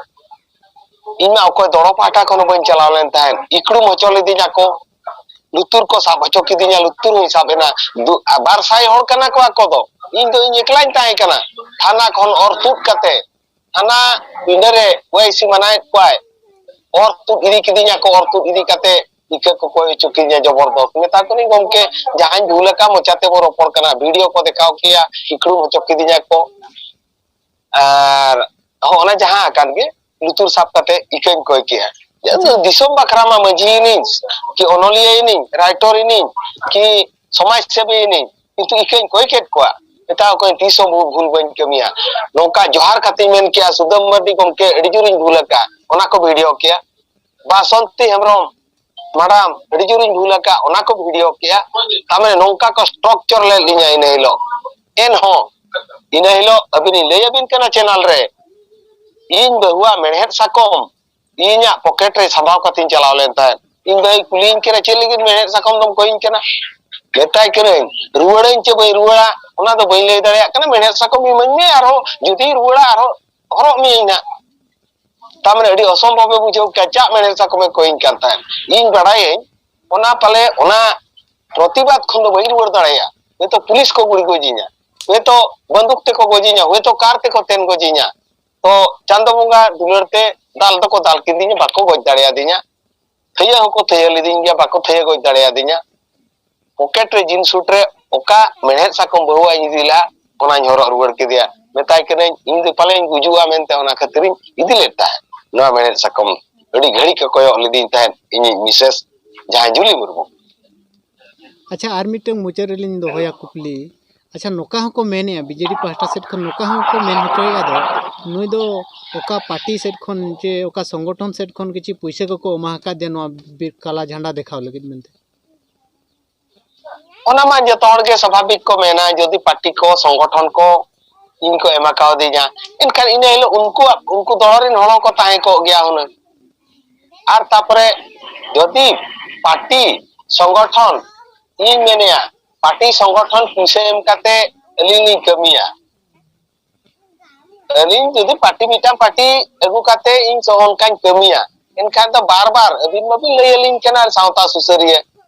ᱤᱧ ᱢᱟ ᱚᱠᱚᱭ ᱫᱚᱲᱚ ᱯᱟᱦᱴᱟ ᱠᱷᱚᱱ ᱦᱚᱸ ᱵᱟᱹᱧ ᱪᱟᱞᱟᱣ ᱞᱮᱱ ᱛᱟᱦᱮᱸᱫ᱾ ᱤᱠᱲᱩᱢ ᱦᱚᱪᱚ ᱞᱤᱫᱤᱧᱟ ᱠᱚ, ᱞᱩᱛᱩᱨ ᱠᱚ ᱥᱟᱵ ᱦᱚᱪᱚ ᱠᱤᱫᱤᱧᱟ, ᱞᱩᱛᱩᱨ ᱦᱚᱸᱧ ᱥᱟᱵ ᱮᱱᱟ᱾ ᱫᱩ-, ᱟ, ᱵᱟᱨ ᱥᱟᱭ ᱦᱚᱲ ᱠᱟᱱᱟ ᱠᱚ ᱟᱠᱚ ᱫᱚ, ᱤᱧ ᱫᱚ ᱤᱧ ᱮᱠᱞᱟᱧ ᱛᱟᱦᱮᱸ ᱠᱟᱱᱟ᱾ ᱛᱷᱟᱱᱟ ᱠᱷᱚᱱ ᱚᱨ ᱛᱩᱫ ᱠᱟᱛᱮ, ᱛᱷᱟᱱᱟ ᱯᱤᱸᱰᱟᱹ ᱨᱮ ᱳᱣᱟᱭᱥᱤ ᱢᱟᱱᱟᱭᱮᱫ ᱠᱚᱣᱟᱭ, ᱚᱨ ᱛᱩᱫ ᱤᱫᱤ ᱠᱤᱫᱤᱧᱟ ᱠᱚ, ᱚᱨ ᱛᱩᱫ ᱤᱫᱤ ᱠᱟᱛᱮ ᱤᱠᱟᱹ ᱠᱚ ᱠᱚᱭ ᱦᱚᱪᱚ ᱠᱤᱫᱤᱧᱟ ᱡᱚᱵᱚᱨᱫᱚᱥ᱾ ᱢᱮᱛᱟ ᱠᱚ ᱠᱟᱹᱱᱟᱹᱧ, "ᱜᱚᱢᱠᱮ, ᱡᱟᱦᱟᱸᱧ ᱵᱷᱩᱞ ᱟᱠᱟᱫ, ᱢᱚᱪᱟ ᱛᱮᱵᱚ ᱨᱚᱯᱚᱲ ᱠᱟᱱᱟ, ᱵᱷᱤᱰᱤᱭᱳ ᱠᱚ ᱫᱮᱠᱷᱟᱣ ᱠᱮᱭᱟ, ᱤᱠᱲᱩᱢ ᱦᱚᱪᱚ ᱠᱤᱫᱤᱧᱟ ᱠᱚ᱾" ᱟᱨ ᱦᱚᱸ, ᱚᱱᱟ ᱡᱟᱦᱟᱸ ᱟᱠᱟᱱ ᱜᱮ, ᱞᱩᱛᱩᱨ ᱥᱟᱵ ᱠᱟᱛᱮ ᱤᱠᱟᱹᱧ ᱠᱚᱭ ᱠᱮᱜᱼᱟ᱾ ᱡᱮ ᱤᱧ ᱫᱚ ᱫᱤᱥᱚᱢ ᱵᱟᱠᱷᱨᱟ ᱢᱟ ᱢᱟᱹᱡᱷᱤ ᱭᱮᱱᱟᱹᱧ, ᱠᱤ ᱚᱱᱚᱞᱤᱭᱟᱹ ᱭᱮᱱᱟᱹᱧ, ᱨᱟᱭᱴᱚᱨ ᱭᱮᱱᱟᱹᱧ, ᱠᱤ ᱥᱚᱢᱟᱡᱽ ᱥᱮᱵᱤ ᱭᱮᱱᱟᱹᱧ, ᱠᱤᱱᱛᱩ ᱤᱠᱟᱹᱧ ᱠᱚᱭ ᱠᱮᱫ ᱠᱚᱣᱟ᱾ ᱢᱮᱛᱟ ᱠᱚᱣᱟᱧ, "ᱛᱤᱥ ᱦᱚᱸ ᱵᱷᱩᱞ, ᱵᱷᱩᱞ ᱵᱟᱹᱧ ᱠᱟᱹᱢᱤᱭᱟ᱾" ᱱᱚᱝᱠᱟ ᱡᱚᱦᱟᱨ ᱠᱟᱛᱮᱧ ᱢᱮᱱ ᱠᱮᱜᱼᱟ, "ᱥᱩᱫᱟᱹᱢ ᱢᱟᱨᱰᱤ ᱜᱚᱢᱠᱮ, ᱟᱹᱰᱤ ᱡᱳᱨᱤᱧ ᱵᱷᱩᱞ ᱟᱠᱟᱫ", ᱚᱱᱟ ᱠᱚ ᱵᱷᱤᱰᱤᱭᱳ ᱠᱮᱜᱼᱟ᱾ ᱵᱟᱥᱚᱱᱛᱤ ᱦᱮᱢᱵᱨᱚᱢ, "ᱢᱟᱰᱟᱢ, ᱟᱹᱰᱤ ᱡᱳᱨᱤᱧ ᱵᱷᱩᱞ ᱟᱠᱟᱫ", ᱚᱱᱟ ᱠᱚ ᱵᱷᱤᱰᱤᱭᱳ ᱠᱮᱜᱼᱟ᱾ ᱛᱟᱨᱢᱟᱱᱮ ᱱᱚᱝᱠᱟ ᱠᱚ ᱴᱚᱨᱪᱚᱨ ᱞᱮᱫ ᱞᱤᱧᱟ ᱤᱱᱟᱹ ᱦᱤᱞᱳᱜ᱾ ᱮᱱᱦᱚᱸ ᱤᱱᱟᱹ ᱦᱤᱞᱳᱜ ᱟᱹᱵᱤᱱᱤᱧ ᱞᱟᱹᱭ ᱟᱹᱵᱤᱱ ᱠᱟᱱᱟ ᱪᱮᱱᱟᱞ ᱨᱮ, ᱤᱧ ᱵᱟᱹᱦᱩᱣᱟᱜ ᱢᱮᱲᱦᱮᱫ ᱥᱟᱠᱚᱢ ᱤᱧᱟᱜ ᱯᱚᱠᱮᱴ ᱨᱮ ᱥᱟᱢᱵᱟᱣ ᱠᱟᱛᱮᱧ ᱪᱟᱞᱟᱣ ᱞᱮᱱ ᱛᱟᱦᱮᱸᱫ᱾ ᱤᱧ ᱵᱷᱟᱭ ᱠᱩᱞᱤᱭᱤᱧ ᱠᱟᱱᱟ, "ᱪᱮᱫ ᱞᱟᱹᱜᱤᱫ ᱢᱮᱲᱦᱮᱫ ᱥᱟᱠᱚᱢ ᱫᱚᱢ ᱠᱚᱭᱤᱧ ᱠᱟᱱᱟ?" ᱢᱮᱛᱟᱭ ᱠᱟᱹᱱᱟᱹᱧ, "ᱨᱩᱣᱟᱹᱲᱟᱹᱧ ᱪᱮ ᱵᱟᱹᱧ ᱨᱩᱣᱟᱹᱲᱟ, ᱚᱱᱟ ᱫᱚ ᱵᱟᱹᱧ ᱞᱟᱹᱭ ᱫᱟᱲᱮᱭᱟᱜ ᱠᱟᱱᱟ, ᱢᱮᱲᱦᱮᱫ ᱥᱟᱠᱚᱢ ᱤᱢᱟᱹᱧ ᱢᱮ, ᱟᱨᱦᱚᱸ ᱡᱩᱫᱤᱧ ᱨᱩᱣᱟᱹᱲᱟ ᱟᱨᱦᱚᱸ ᱦᱚᱨᱚᱜ ᱢᱤᱭᱟᱹᱧ ᱱᱟᱜ᱾" ᱛᱟᱨ ᱢᱟᱱᱮ ᱟᱹᱰᱤ ᱚᱥᱚᱢᱵᱷᱚᱵᱮ ᱵᱩᱡᱷᱟᱹᱣ ᱠᱮᱫᱟ, ᱪᱟᱜ ᱢᱮᱲᱦᱮᱫ ᱥᱟᱠᱚᱢᱮ ᱠᱚᱭᱤᱧ ᱠᱟᱱ ᱛᱟᱦᱮᱸᱫ᱾ ᱤᱧ ᱵᱟᱲᱟᱭᱟᱹᱧ, ᱚᱱᱟ ᱯᱟᱞᱮ ᱚᱱᱟ ᱯᱨᱚᱛᱤᱵᱟᱫ ᱠᱷᱚᱱ ᱫᱚ ᱵᱟᱹᱧ ᱨᱩᱣᱟᱹᱲ ᱫᱟᱲᱮᱭᱟᱜᱼᱟ, ᱦᱚᱭᱛᱳ ᱯᱩᱞᱤᱥ ᱠᱚ ᱜᱩᱲᱤ ᱜᱚᱡᱤᱧᱟ, ᱦᱚᱭᱛᱳ ᱵᱟᱱᱫᱩᱠ ᱛᱮᱠᱚ ᱜᱚᱡᱤᱧᱟ, ᱦᱚᱭᱛᱳ ᱠᱟᱨ ᱛᱮᱠᱚ ᱛᱮᱱ ᱜᱚᱡᱤᱧᱟ᱾ ᱛᱚ ᱪᱟᱸᱫᱚ ᱵᱚᱸᱜᱟ ᱫᱩᱞᱟᱹᱲ ᱛᱮ ᱫᱟᱞ ᱫᱚᱠᱚ ᱫᱟᱞ ᱠᱤᱫᱤᱧᱟ, ᱵᱟᱠᱚ ᱜᱚᱡ ᱫᱟᱲᱮᱭᱟᱫᱤᱧᱟ, ᱛᱷᱟᱹᱭᱟᱹ ᱦᱚᱸᱠᱚ ᱛᱷᱟᱹᱭᱟᱹ ᱞᱤᱫᱤᱧ ᱜᱮᱭᱟ, ᱵᱟᱠᱚ ᱛᱷᱟᱹᱭᱟᱹ ᱜᱚᱡ ᱫᱟᱲᱮᱭᱟᱫᱤᱧᱟ᱾ ᱯᱚᱠᱮᱴ ᱨᱮ ᱡᱤᱱ ᱥᱩᱴ ᱨᱮ ᱚᱠᱟ ᱢᱮᱲᱦᱮᱫ ᱥᱟᱠᱚᱢ ᱵᱟᱹᱦᱩᱣᱟᱜ ᱤᱧ ᱤᱫᱤ ᱞᱮᱫᱼᱟ, ᱚᱱᱟᱧ ᱦᱚᱨᱚᱜ ᱨᱩᱣᱟᱹᱲ ᱠᱮᱫᱮᱭᱟ᱾ ᱢᱮᱛᱟᱭ ᱠᱟᱹᱱᱟᱹᱧ, "ᱤᱧ ᱫᱚ ᱯᱟᱞᱮᱧ ᱜᱩᱡᱩᱜᱼᱟ" ᱢᱮᱱᱛᱮ ᱚᱱᱟ ᱠᱷᱟᱹᱛᱤᱨᱤᱧ ᱤᱫᱤ ᱞᱮᱫ ᱛᱟᱦᱮᱸᱫ ᱱᱚᱣᱟ ᱢᱮᱲᱦᱮᱫ ᱥᱟᱠᱚᱢ᱾ ᱟᱹᱰᱤ ᱜᱷᱟᱹᱲᱤᱡ ᱠᱚ ᱠᱚᱭᱚᱜ ᱞᱤᱫᱤᱧ ᱛᱟᱦᱮᱸᱫ ᱤᱧᱤᱡ ᱢᱤᱥᱮᱥ, ᱡᱟᱦᱟᱸᱭ ᱡᱩᱞᱤ ᱢᱩᱨᱢᱩ᱾ ᱟᱪᱪᱷᱟ, ᱟᱨ ᱢᱤᱫᱴᱟᱝ ᱢᱩᱪᱟᱹᱫ ᱨᱮᱞᱤᱧ ᱫᱚᱦᱚᱭᱟ ᱠᱩᱠᱞᱤ᱾ ᱟᱪᱪᱷᱟ, ᱱᱚᱝᱠᱟ ᱦᱚᱸᱠᱚ ᱢᱮᱱᱮᱜᱼᱟ, ᱵᱤᱡᱮᱰᱤ ᱯᱟᱦᱴᱟ ᱥᱮᱫ ᱠᱷᱚᱱ ᱱᱚᱝᱠᱟ ᱦᱚᱸᱠᱚ ᱢᱮᱱ ᱦᱚᱪᱚᱭᱮᱫᱼᱟ ᱫᱚ, ᱱᱩᱭ ᱫᱚ ᱚᱠᱟ ᱯᱟᱨᱴᱤ ᱥᱮᱫ ᱠᱷᱚᱱ ᱪᱮ ᱚᱠᱟ ᱥᱚᱝᱜᱚᱴᱷᱚᱱ ᱥᱮᱫ ᱠᱷᱚᱱ ᱠᱤᱪᱷᱩ ᱯᱩᱭᱥᱟᱹ ᱠᱚᱠᱚ ᱮᱢᱟ ᱟᱠᱟᱫᱮᱭᱟ ᱱᱚᱣᱟ ᱵᱤᱨ ᱠᱟᱞᱟ ᱡᱷᱟᱱᱰᱟ ᱫᱮᱠᱷᱟᱣ ᱞᱟᱹᱜᱤᱫ ᱢᱮᱱᱛᱮ? ᱚᱱᱟ ᱢᱟ ᱡᱚᱛᱚ ᱦᱚᱲ ᱜᱮ ᱥᱟᱵᱷᱟᱵᱤᱠ ᱠᱚ ᱢᱮᱱᱟ, ᱡᱩᱫᱤ ᱯᱟᱨᱴᱤ ᱠᱚ, ᱥᱚᱝᱜᱚᱴᱷᱚᱱ ᱠᱚ ᱤᱧ ᱠᱚ ᱮᱢᱟ ᱠᱟᱣᱫᱤᱧᱟ, ᱮᱱᱠᱷᱟᱱ ᱤᱱᱟᱹ ᱦᱤᱞᱳᱜ ᱩᱱᱠᱩᱣᱟᱜ, ᱩᱱᱠᱩ ᱫᱚᱦᱚ ᱨᱮᱱ ᱦᱚᱲ ᱦᱚᱸᱠᱚ ᱛᱟᱦᱮᱸ ᱠᱚᱜ ᱜᱮᱭᱟ ᱦᱩᱱᱟᱹᱝ᱾ ᱟᱨ ᱛᱟᱨᱯᱚᱨᱮ ᱡᱩᱫᱤ ᱯᱟᱨᱴᱤ, ᱥᱚᱝᱜᱚᱴᱷᱚᱱ, ᱤᱧ ᱢᱮᱱᱮᱜᱼᱟ, ᱯᱟᱨᱴᱤ ᱥᱚᱝᱜᱚᱴᱷᱚᱱ ᱯᱩᱭᱥᱟᱹ ᱮᱢ ᱠᱟᱛᱮ ᱟᱹᱞᱤᱧ ᱞᱤᱧ ᱠᱟᱹᱢᱤᱭᱟ, ᱟᱹᱞᱤᱧ ᱡᱩᱫᱤ ᱯᱟᱨᱴᱤ, ᱢᱤᱫᱴᱟᱝ ᱯᱟᱨᱴᱤ ᱟᱹᱜᱩ ᱠᱟᱛᱮ ᱤᱧ ᱥᱚ-, ᱚᱱᱠᱟᱧ ᱠᱟᱹᱢᱤᱭᱟ, ᱮᱱᱠᱷᱟᱱ ᱫᱚ ᱵᱟᱨ ᱵᱟᱨ ᱟᱹᱵᱤᱱ ᱢᱟᱵᱤᱱ ᱞᱟᱹᱭ ᱟᱹᱞᱤᱧ ᱠᱟᱱᱟ ᱥᱟᱶᱛᱟ ᱥᱩᱥᱟᱹᱨᱤᱭᱟᱹ,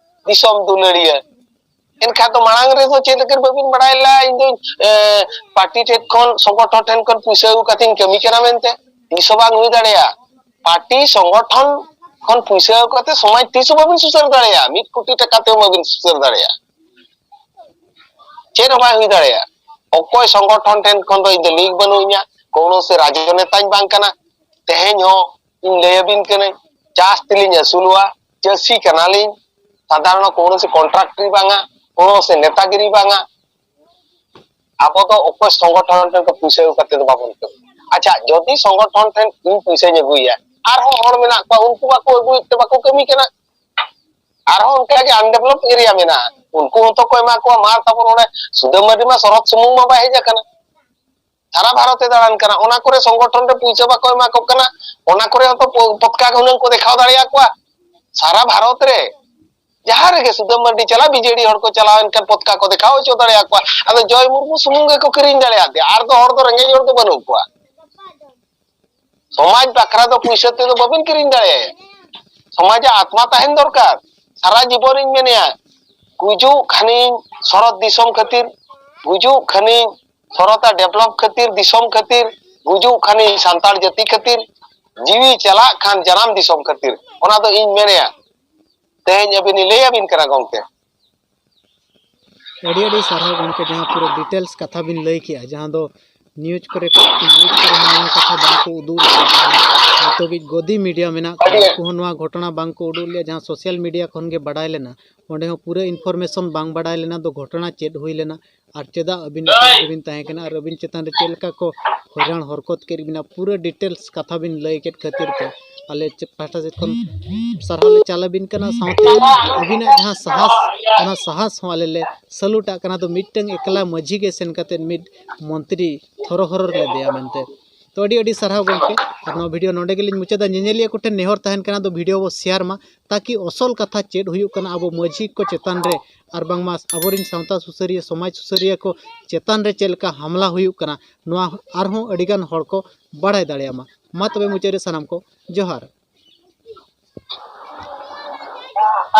ᱫᱤᱥᱚᱢ ᱫᱩᱞᱟᱹᱲᱤᱭᱟᱹ, ᱮᱱᱠᱷᱟᱱ ᱫᱚ ᱢᱟᱲᱟᱝ ᱨᱮᱫᱚ ᱪᱮᱫ ᱞᱮᱠᱟ ᱵᱟᱹᱵᱤᱱ ᱵᱟᱲᱟᱭ ᱞᱮᱫᱟ ᱤᱧ ᱫᱚ, ᱮ, ᱯᱟᱨᱴᱤ ᱴᱷᱮᱱ ᱠᱷᱚᱱ, ᱥᱚᱝᱜᱚᱴᱷᱚᱱ ᱴᱷᱮᱱ ᱠᱷᱚᱱ ᱯᱩᱭᱥᱟᱹ ᱟᱹᱜᱩ ᱠᱟᱛᱮᱧ ᱠᱟᱹᱢᱤ ᱠᱟᱱᱟ ᱢᱮᱱᱛᱮ? ᱛᱤᱥ ᱦᱚᱸ ᱵᱟᱝ ᱦᱩᱭ ᱫᱟᱲᱮᱭᱟᱜᱼᱟ᱾ ᱯᱟᱨᱴᱤ ᱥᱚᱝᱜᱚᱴᱷᱚᱱ ᱠᱷᱚᱱ ᱯᱩᱭᱥᱟᱹ ᱟᱹᱜᱩ ᱠᱟᱛᱮ ᱥᱚᱢᱟᱡᱽ ᱛᱤᱥ ᱦᱚᱸ ᱵᱟᱹᱵᱤᱱ ᱥᱩᱥᱟᱹᱨ ᱫᱟᱲᱮᱭᱟᱜᱼᱟ, ᱢᱤᱫ ᱠᱳᱴᱤ ᱴᱟᱠᱟ ᱛᱮᱦᱚᱸ ᱵᱟᱹᱵᱤᱱ ᱥᱩᱥᱟᱹᱨ ᱫᱟᱲᱮᱭᱟᱜᱼᱟ᱾ ᱪᱮᱫ ᱦᱚᱸ ᱵᱟᱭ ᱦᱩᱭ ᱫᱟᱲᱮᱭᱟᱜᱼᱟ᱾ ᱚᱠᱚᱭ ᱥᱚᱝᱜᱚᱴᱷᱚᱱ ᱴᱷᱮᱱ ᱠᱷᱚᱱ ᱫᱚ ᱤᱧ ᱫᱚ ᱞᱤᱜᱽ ᱵᱟᱹᱱᱩᱜ ᱤᱧᱟ, ᱠᱳᱱᱳ ᱥᱮ ᱨᱟᱡᱽᱱᱮᱛᱟᱧ ᱵᱟᱝ ᱠᱟᱱᱟ᱾ ᱛᱮᱦᱮᱧ ᱦᱚᱸ ᱤᱧ ᱞᱟᱹᱭ ᱟᱹᱵᱤᱱ ᱠᱟᱹᱱᱟᱹᱧ, ᱪᱟᱥ ᱛᱮᱞᱤᱧ ᱟᱹᱥᱩᱞᱚᱜᱼᱟ, ᱪᱟᱹᱥᱤ ᱠᱟᱱᱟᱞᱤᱧ, ᱥᱟᱫᱷᱟᱨᱚᱱ ᱠᱳᱱᱳ ᱥᱮ ᱠᱚᱱᱴᱨᱟᱠᱴᱨᱤ ᱵᱟᱝᱟ, ᱠᱳᱱᱳ ᱥᱮ ᱱᱮᱛᱟᱜᱤᱨᱤ ᱵᱟᱝᱟ᱾ ᱟᱵᱚ ᱫᱚ ᱚᱠᱚᱭ ᱥᱚᱝᱜᱚᱴᱷᱚᱱ ᱴᱷᱮᱱ ᱠᱷᱚᱱ ᱯᱩᱭᱥᱟᱹ ᱟᱹᱜᱩ ᱠᱟᱛᱮ ᱫᱚ ᱵᱟᱵᱚᱱ ᱠᱟᱹᱢᱤ᱾ ᱟᱪᱪᱷᱟ, ᱡᱩᱫᱤ ᱥᱚᱝᱜᱚᱴᱷᱚᱱ ᱴᱷᱮᱱ ᱤᱧ ᱯᱩᱭᱥᱟᱹᱧ ᱟᱹᱜᱩᱭᱟ, ᱟᱨᱦᱚᱸ ᱦᱚᱲ ᱢᱮᱱᱟᱜ ᱠᱚᱣᱟ, ᱩᱱᱠᱩ ᱵᱟᱠᱚ ᱟᱹᱜᱩᱭᱮᱫ ᱛᱮ ᱵᱟᱠᱚ ᱠᱟᱹᱢᱤ ᱠᱟᱱᱟ᱾ ᱟᱨᱦᱚᱸ ᱚᱱᱠᱟᱜᱮ undeveloped area ᱢᱮᱱᱟᱜᱼᱟ, ᱩᱱᱠᱩ ᱦᱚᱸᱛᱚ ᱠᱚ ᱮᱢᱟ ᱠᱚᱣᱟ᱾ ᱢᱟ ᱛᱟᱵᱚᱱ ᱚᱸᱰᱮ ᱥᱩᱫᱟᱹᱢ ᱢᱟᱨᱰᱤ ᱢᱟ ᱥᱚᱨᱚᱛ ᱥᱩᱢᱩᱝ ᱢᱟ ᱵᱟᱭ ᱦᱮᱡ ᱟᱠᱟᱱᱟ, ᱥᱟᱨᱟ ᱵᱷᱟᱨᱚᱛ ᱮ ᱫᱟᱬᱟᱱ ᱠᱟᱱᱟ᱾ ᱚᱱᱟ ᱠᱚᱨᱮ ᱥᱚᱝᱜᱚᱴᱷᱚᱱ ᱨᱮ ᱯᱩᱭᱥᱟᱹ ᱵᱟᱠᱚ ᱮᱢᱟ ᱠᱚ ᱠᱟᱱᱟ, ᱚᱱᱟ ᱠᱚᱨᱮ ᱦᱚᱸᱛᱚ ᱯᱚ-, ᱯᱚᱛᱠᱟ ᱦᱩᱱᱟᱹᱝ ᱠᱚ ᱫᱮᱠᱷᱟᱣ ᱫᱟᱲᱮᱭᱟᱠᱚᱣᱟ᱾ ᱥᱟᱨᱟ ᱵᱷᱟᱨᱚᱛ ᱨᱮ ᱡᱟᱦᱟᱸ ᱨᱮᱜᱮ ᱥᱩᱫᱟᱹᱢ ᱢᱟᱨᱰᱤ ᱪᱟᱞᱟᱜ, ᱵᱤᱡᱮᱰᱤ ᱦᱚᱲ ᱠᱚ ᱪᱟᱞᱟᱣ ᱮᱱᱠᱷᱟᱱ ᱯᱚᱛᱠᱟ ᱠᱚ ᱫᱮᱠᱷᱟᱣ ᱦᱚᱪᱚ ᱫᱟᱲᱮᱭᱟᱠᱚᱣᱟ᱾ ᱟᱫᱚ ᱡᱚᱭ ᱢᱩᱨᱢᱩ ᱥᱩᱢᱩᱝ ᱜᱮᱠᱚ ᱠᱤᱨᱤᱧ ᱫᱟᱲᱮᱭᱟᱫᱮᱭᱟ, ᱟᱨ ᱫᱚ ᱦᱚᱲ ᱫᱚ ᱨᱮᱸᱜᱮᱡ ᱦᱚᱲ ᱫᱚ ᱵᱟᱹᱱᱩᱜ ᱠᱚᱣᱟ᱾ ᱥᱚᱢᱟᱡᱽ ᱵᱟᱠᱷᱨᱟ ᱫᱚ ᱯᱩᱭᱥᱟᱹ ᱛᱮᱫᱚ ᱵᱟᱵᱤᱱ ᱠᱤᱨᱤᱧ ᱫᱟᱲᱮᱭᱟᱭᱟ᱾ ᱥᱚᱢᱟᱡᱟᱜ ᱟᱛᱢᱟ ᱛᱟᱦᱮᱱ ᱫᱚᱨᱠᱟᱨ᱾ ᱥᱟᱨᱟ ᱡᱤᱵᱚᱱᱤᱧ ᱢᱮᱱᱮᱭᱟ, ᱜᱩᱡᱩᱜ ᱠᱷᱟᱱᱤᱧ ᱥᱚᱨᱚᱛ ᱫᱤᱥᱚᱢ ᱠᱷᱟᱹᱛᱤᱨ, ᱜᱩᱡᱩᱜ ᱠᱷᱟᱱᱤᱧ ᱥᱚᱨᱚᱛᱟ ᱰᱮᱵᱷᱞᱚᱯ ᱠᱷᱟᱹᱛᱤᱨ, ᱫᱤᱥᱚᱢ ᱠᱷᱟᱹᱛᱤᱨ, ᱜᱩᱡᱩᱜ ᱠᱷᱟᱱᱤᱧ ᱥᱟᱱᱛᱟᱲ ᱡᱟᱹᱛᱤ ᱠᱷᱟᱹᱛᱤᱨ, ᱡᱤᱣᱤ ᱪᱟᱞᱟᱜ ᱠᱷᱟᱱ ᱡᱟᱱᱟᱢ ᱫᱤᱥᱚᱢ ᱠᱷᱟᱹᱛᱤᱨ᱾ ᱚᱱᱟ ᱫᱚ ᱤᱧ ᱢᱮᱱᱮᱭᱟ᱾ ᱛᱮᱦᱮᱧ ᱟᱹᱵᱤᱱ ᱞᱟᱹᱭ ᱟᱹᱵᱤᱱ ᱠᱟᱱᱟ ᱜᱚᱢᱠᱮ᱾ ᱟᱹᱰᱤ ᱟᱹᱰᱤ ᱥᱟᱨᱦᱟᱣ ᱜᱚᱢᱠᱮ, ᱡᱟᱦᱟᱸ ᱯᱩᱨᱟᱹ ᱰᱤᱴᱮᱞᱥ ᱠᱟᱛᱷᱟ ᱵᱤᱱ ᱞᱟᱹᱭ ᱠᱮᱜᱼᱟ, ᱡᱟᱦᱟᱸ ᱫᱚ ᱱᱤᱭᱩᱡᱽ ᱠᱚᱨᱮ ᱱᱤᱭᱩᱡᱽ ᱠᱚᱨᱮ ᱦᱚᱸ ᱱᱚᱣᱟ ᱠᱟᱛᱷᱟ ᱵᱟᱝ ᱠᱚ ᱩᱫᱩᱜ ᱞᱮᱫᱟ᱾ ᱱᱤᱛ ᱦᱟᱹᱵᱤᱡ ᱜᱚᱫᱤ ᱢᱤᱰᱤᱭᱟ ᱢᱮᱱᱟᱜ ᱠᱚᱣᱟ, ᱩᱱᱠᱩ ᱦᱚᱸ ᱱᱚᱣᱟ ᱜᱷᱚᱴᱚᱱᱟ ᱵᱟᱝ ᱠᱚ ᱩᱫᱩᱜ ᱞᱮᱫᱟ᱾ ᱡᱟᱦᱟᱸ ᱥᱳᱥᱟᱞ ᱢᱤᱰᱤᱭᱟ ᱠᱷᱚᱱ ᱜᱮ ᱵᱟᱰᱟᱭ ᱞᱮᱱᱟ, ᱚᱸᱰᱮ ᱦᱚᱸ ᱯᱩᱨᱟᱹ ᱤᱱᱯᱷᱚᱨᱢᱮᱥᱚᱱ ᱵᱟᱝ ᱵᱟᱰᱟᱭ ᱞᱮᱱᱟ ᱫᱚ ᱜᱷᱚᱴᱚᱱᱟ ᱪᱮᱫ ᱦᱩᱭ ᱞᱮᱱᱟ ᱟᱨ ᱪᱮᱫᱟᱜ ᱟᱹᱵᱤᱱ ᱚᱠᱟ ᱨᱮᱵᱤᱱ ᱛᱟᱦᱮᱸ ᱠᱟᱱᱟ ᱟᱨ ᱟᱹᱵᱤᱱ ᱪᱮᱛᱟᱱ ᱨᱮ ᱪᱮᱫ ᱞᱮᱠᱟ ᱠᱚ ᱦᱚᱭᱨᱟᱱ ᱦᱚᱨᱠᱚᱛ ᱠᱮᱫ ᱵᱤᱱᱟ, ᱯᱩᱨᱟᱹ ᱰᱤᱴᱮᱞᱥ ᱠᱟᱛᱷᱟ ᱵᱤᱱ ᱞᱟᱹᱭ ᱠᱮᱫ ᱠᱷᱟᱹᱛᱤᱨ ᱛᱮ ᱟᱞᱮ ᱪᱮ- ᱯᱟᱦᱴᱟ ᱥᱮᱫ ᱠᱷᱚᱱ ᱥᱟᱨᱦᱟᱣ ᱞᱮ ᱪᱟᱞ ᱟᱹᱵᱤᱱ ᱠᱟᱱᱟ᱾ ᱥᱟᱶᱛᱮ ᱟᱹᱵᱤᱱᱟᱜ ᱡᱟᱦᱟᱸ ᱥᱟᱦᱟᱥ, ᱚᱱᱟ ᱥᱟᱦᱟᱥ ᱦᱚᱸ ᱟᱞᱮ ᱞᱮ ᱥᱟᱞᱩᱴ ᱟᱜ ᱠᱟᱱᱟ᱾ ᱫᱚ ᱢᱤᱫᱴᱟᱝ ᱮᱠᱞᱟ ᱢᱟᱹᱡᱷᱤ ᱜᱮ ᱥᱮᱱ ᱠᱟᱛᱮᱫ ᱢᱤᱫ ᱢᱚᱱᱛᱨᱤ ᱛᱷᱚᱨᱚ ᱦᱚᱨᱚᱨ ᱞᱮᱫᱮᱭᱟ ᱢᱮᱱᱛᱮ᱾ ᱛᱚ ᱟᱹᱰᱤ ᱟᱹᱰᱤ ᱥᱟᱨᱦᱟᱣ ᱜᱚᱢᱠᱮ, ᱟᱨ ᱱᱚᱣᱟ ᱵᱷᱤᱰᱤᱭᱳ ᱱᱚᱰᱮ ᱜᱮᱞᱤᱧ ᱢᱩᱪᱟᱹᱫᱟ᱾ ᱧᱮᱧᱮᱞᱤᱭᱟᱹ ᱠᱚᱴᱷᱮᱱ ᱱᱮᱦᱚᱨ ᱛᱟᱦᱮᱱ ᱠᱟᱱᱟ, ᱫᱚ ᱵᱷᱤᱰᱤᱭᱳ ᱵᱚ ᱥᱮᱭᱟᱨ ᱢᱟ, ᱛᱟᱠᱤ ᱚᱥᱚᱞ ᱠᱟᱛᱷᱟ ᱪᱮᱫ ᱦᱩᱭᱩᱜ ᱠᱟᱱᱟ ᱟᱵᱚ ᱢᱟᱹᱡᱷᱤ ᱠᱚ ᱪᱮᱛᱟᱱ ᱨᱮ, ᱟᱨ ᱵᱟᱝᱢᱟ ᱟᱵᱚᱨᱮᱱ ᱥᱟᱶᱛᱟ ᱥᱩᱥᱟᱹᱨᱤᱭᱟᱹ, ᱥᱚᱢᱟᱡᱽ ᱥᱩᱥᱟᱹᱨᱤᱭᱟᱹ ᱠᱚ ᱪᱮᱛᱟᱱ ᱨᱮ ᱪᱮᱫ ᱞᱮᱠᱟ ᱦᱟᱢᱞᱟ ᱦᱩᱭᱩᱜ ᱠᱟᱱᱟ, ᱱᱚᱣᱟ ᱟᱨᱦᱚᱸ ᱟᱹᱰᱤᱜᱟᱱ ᱦᱚᱲ ᱠᱚ ᱵᱟᱲᱟᱭ ᱫᱟᱲᱮᱭᱟᱜ ᱢᱟ᱾ ᱢᱟ ᱛᱚᱵᱮ ᱢᱩᱪᱟᱹᱫ ᱨᱮ ᱥᱟᱱᱟᱢ ᱠᱚ ᱡᱚᱦᱟᱨ᱾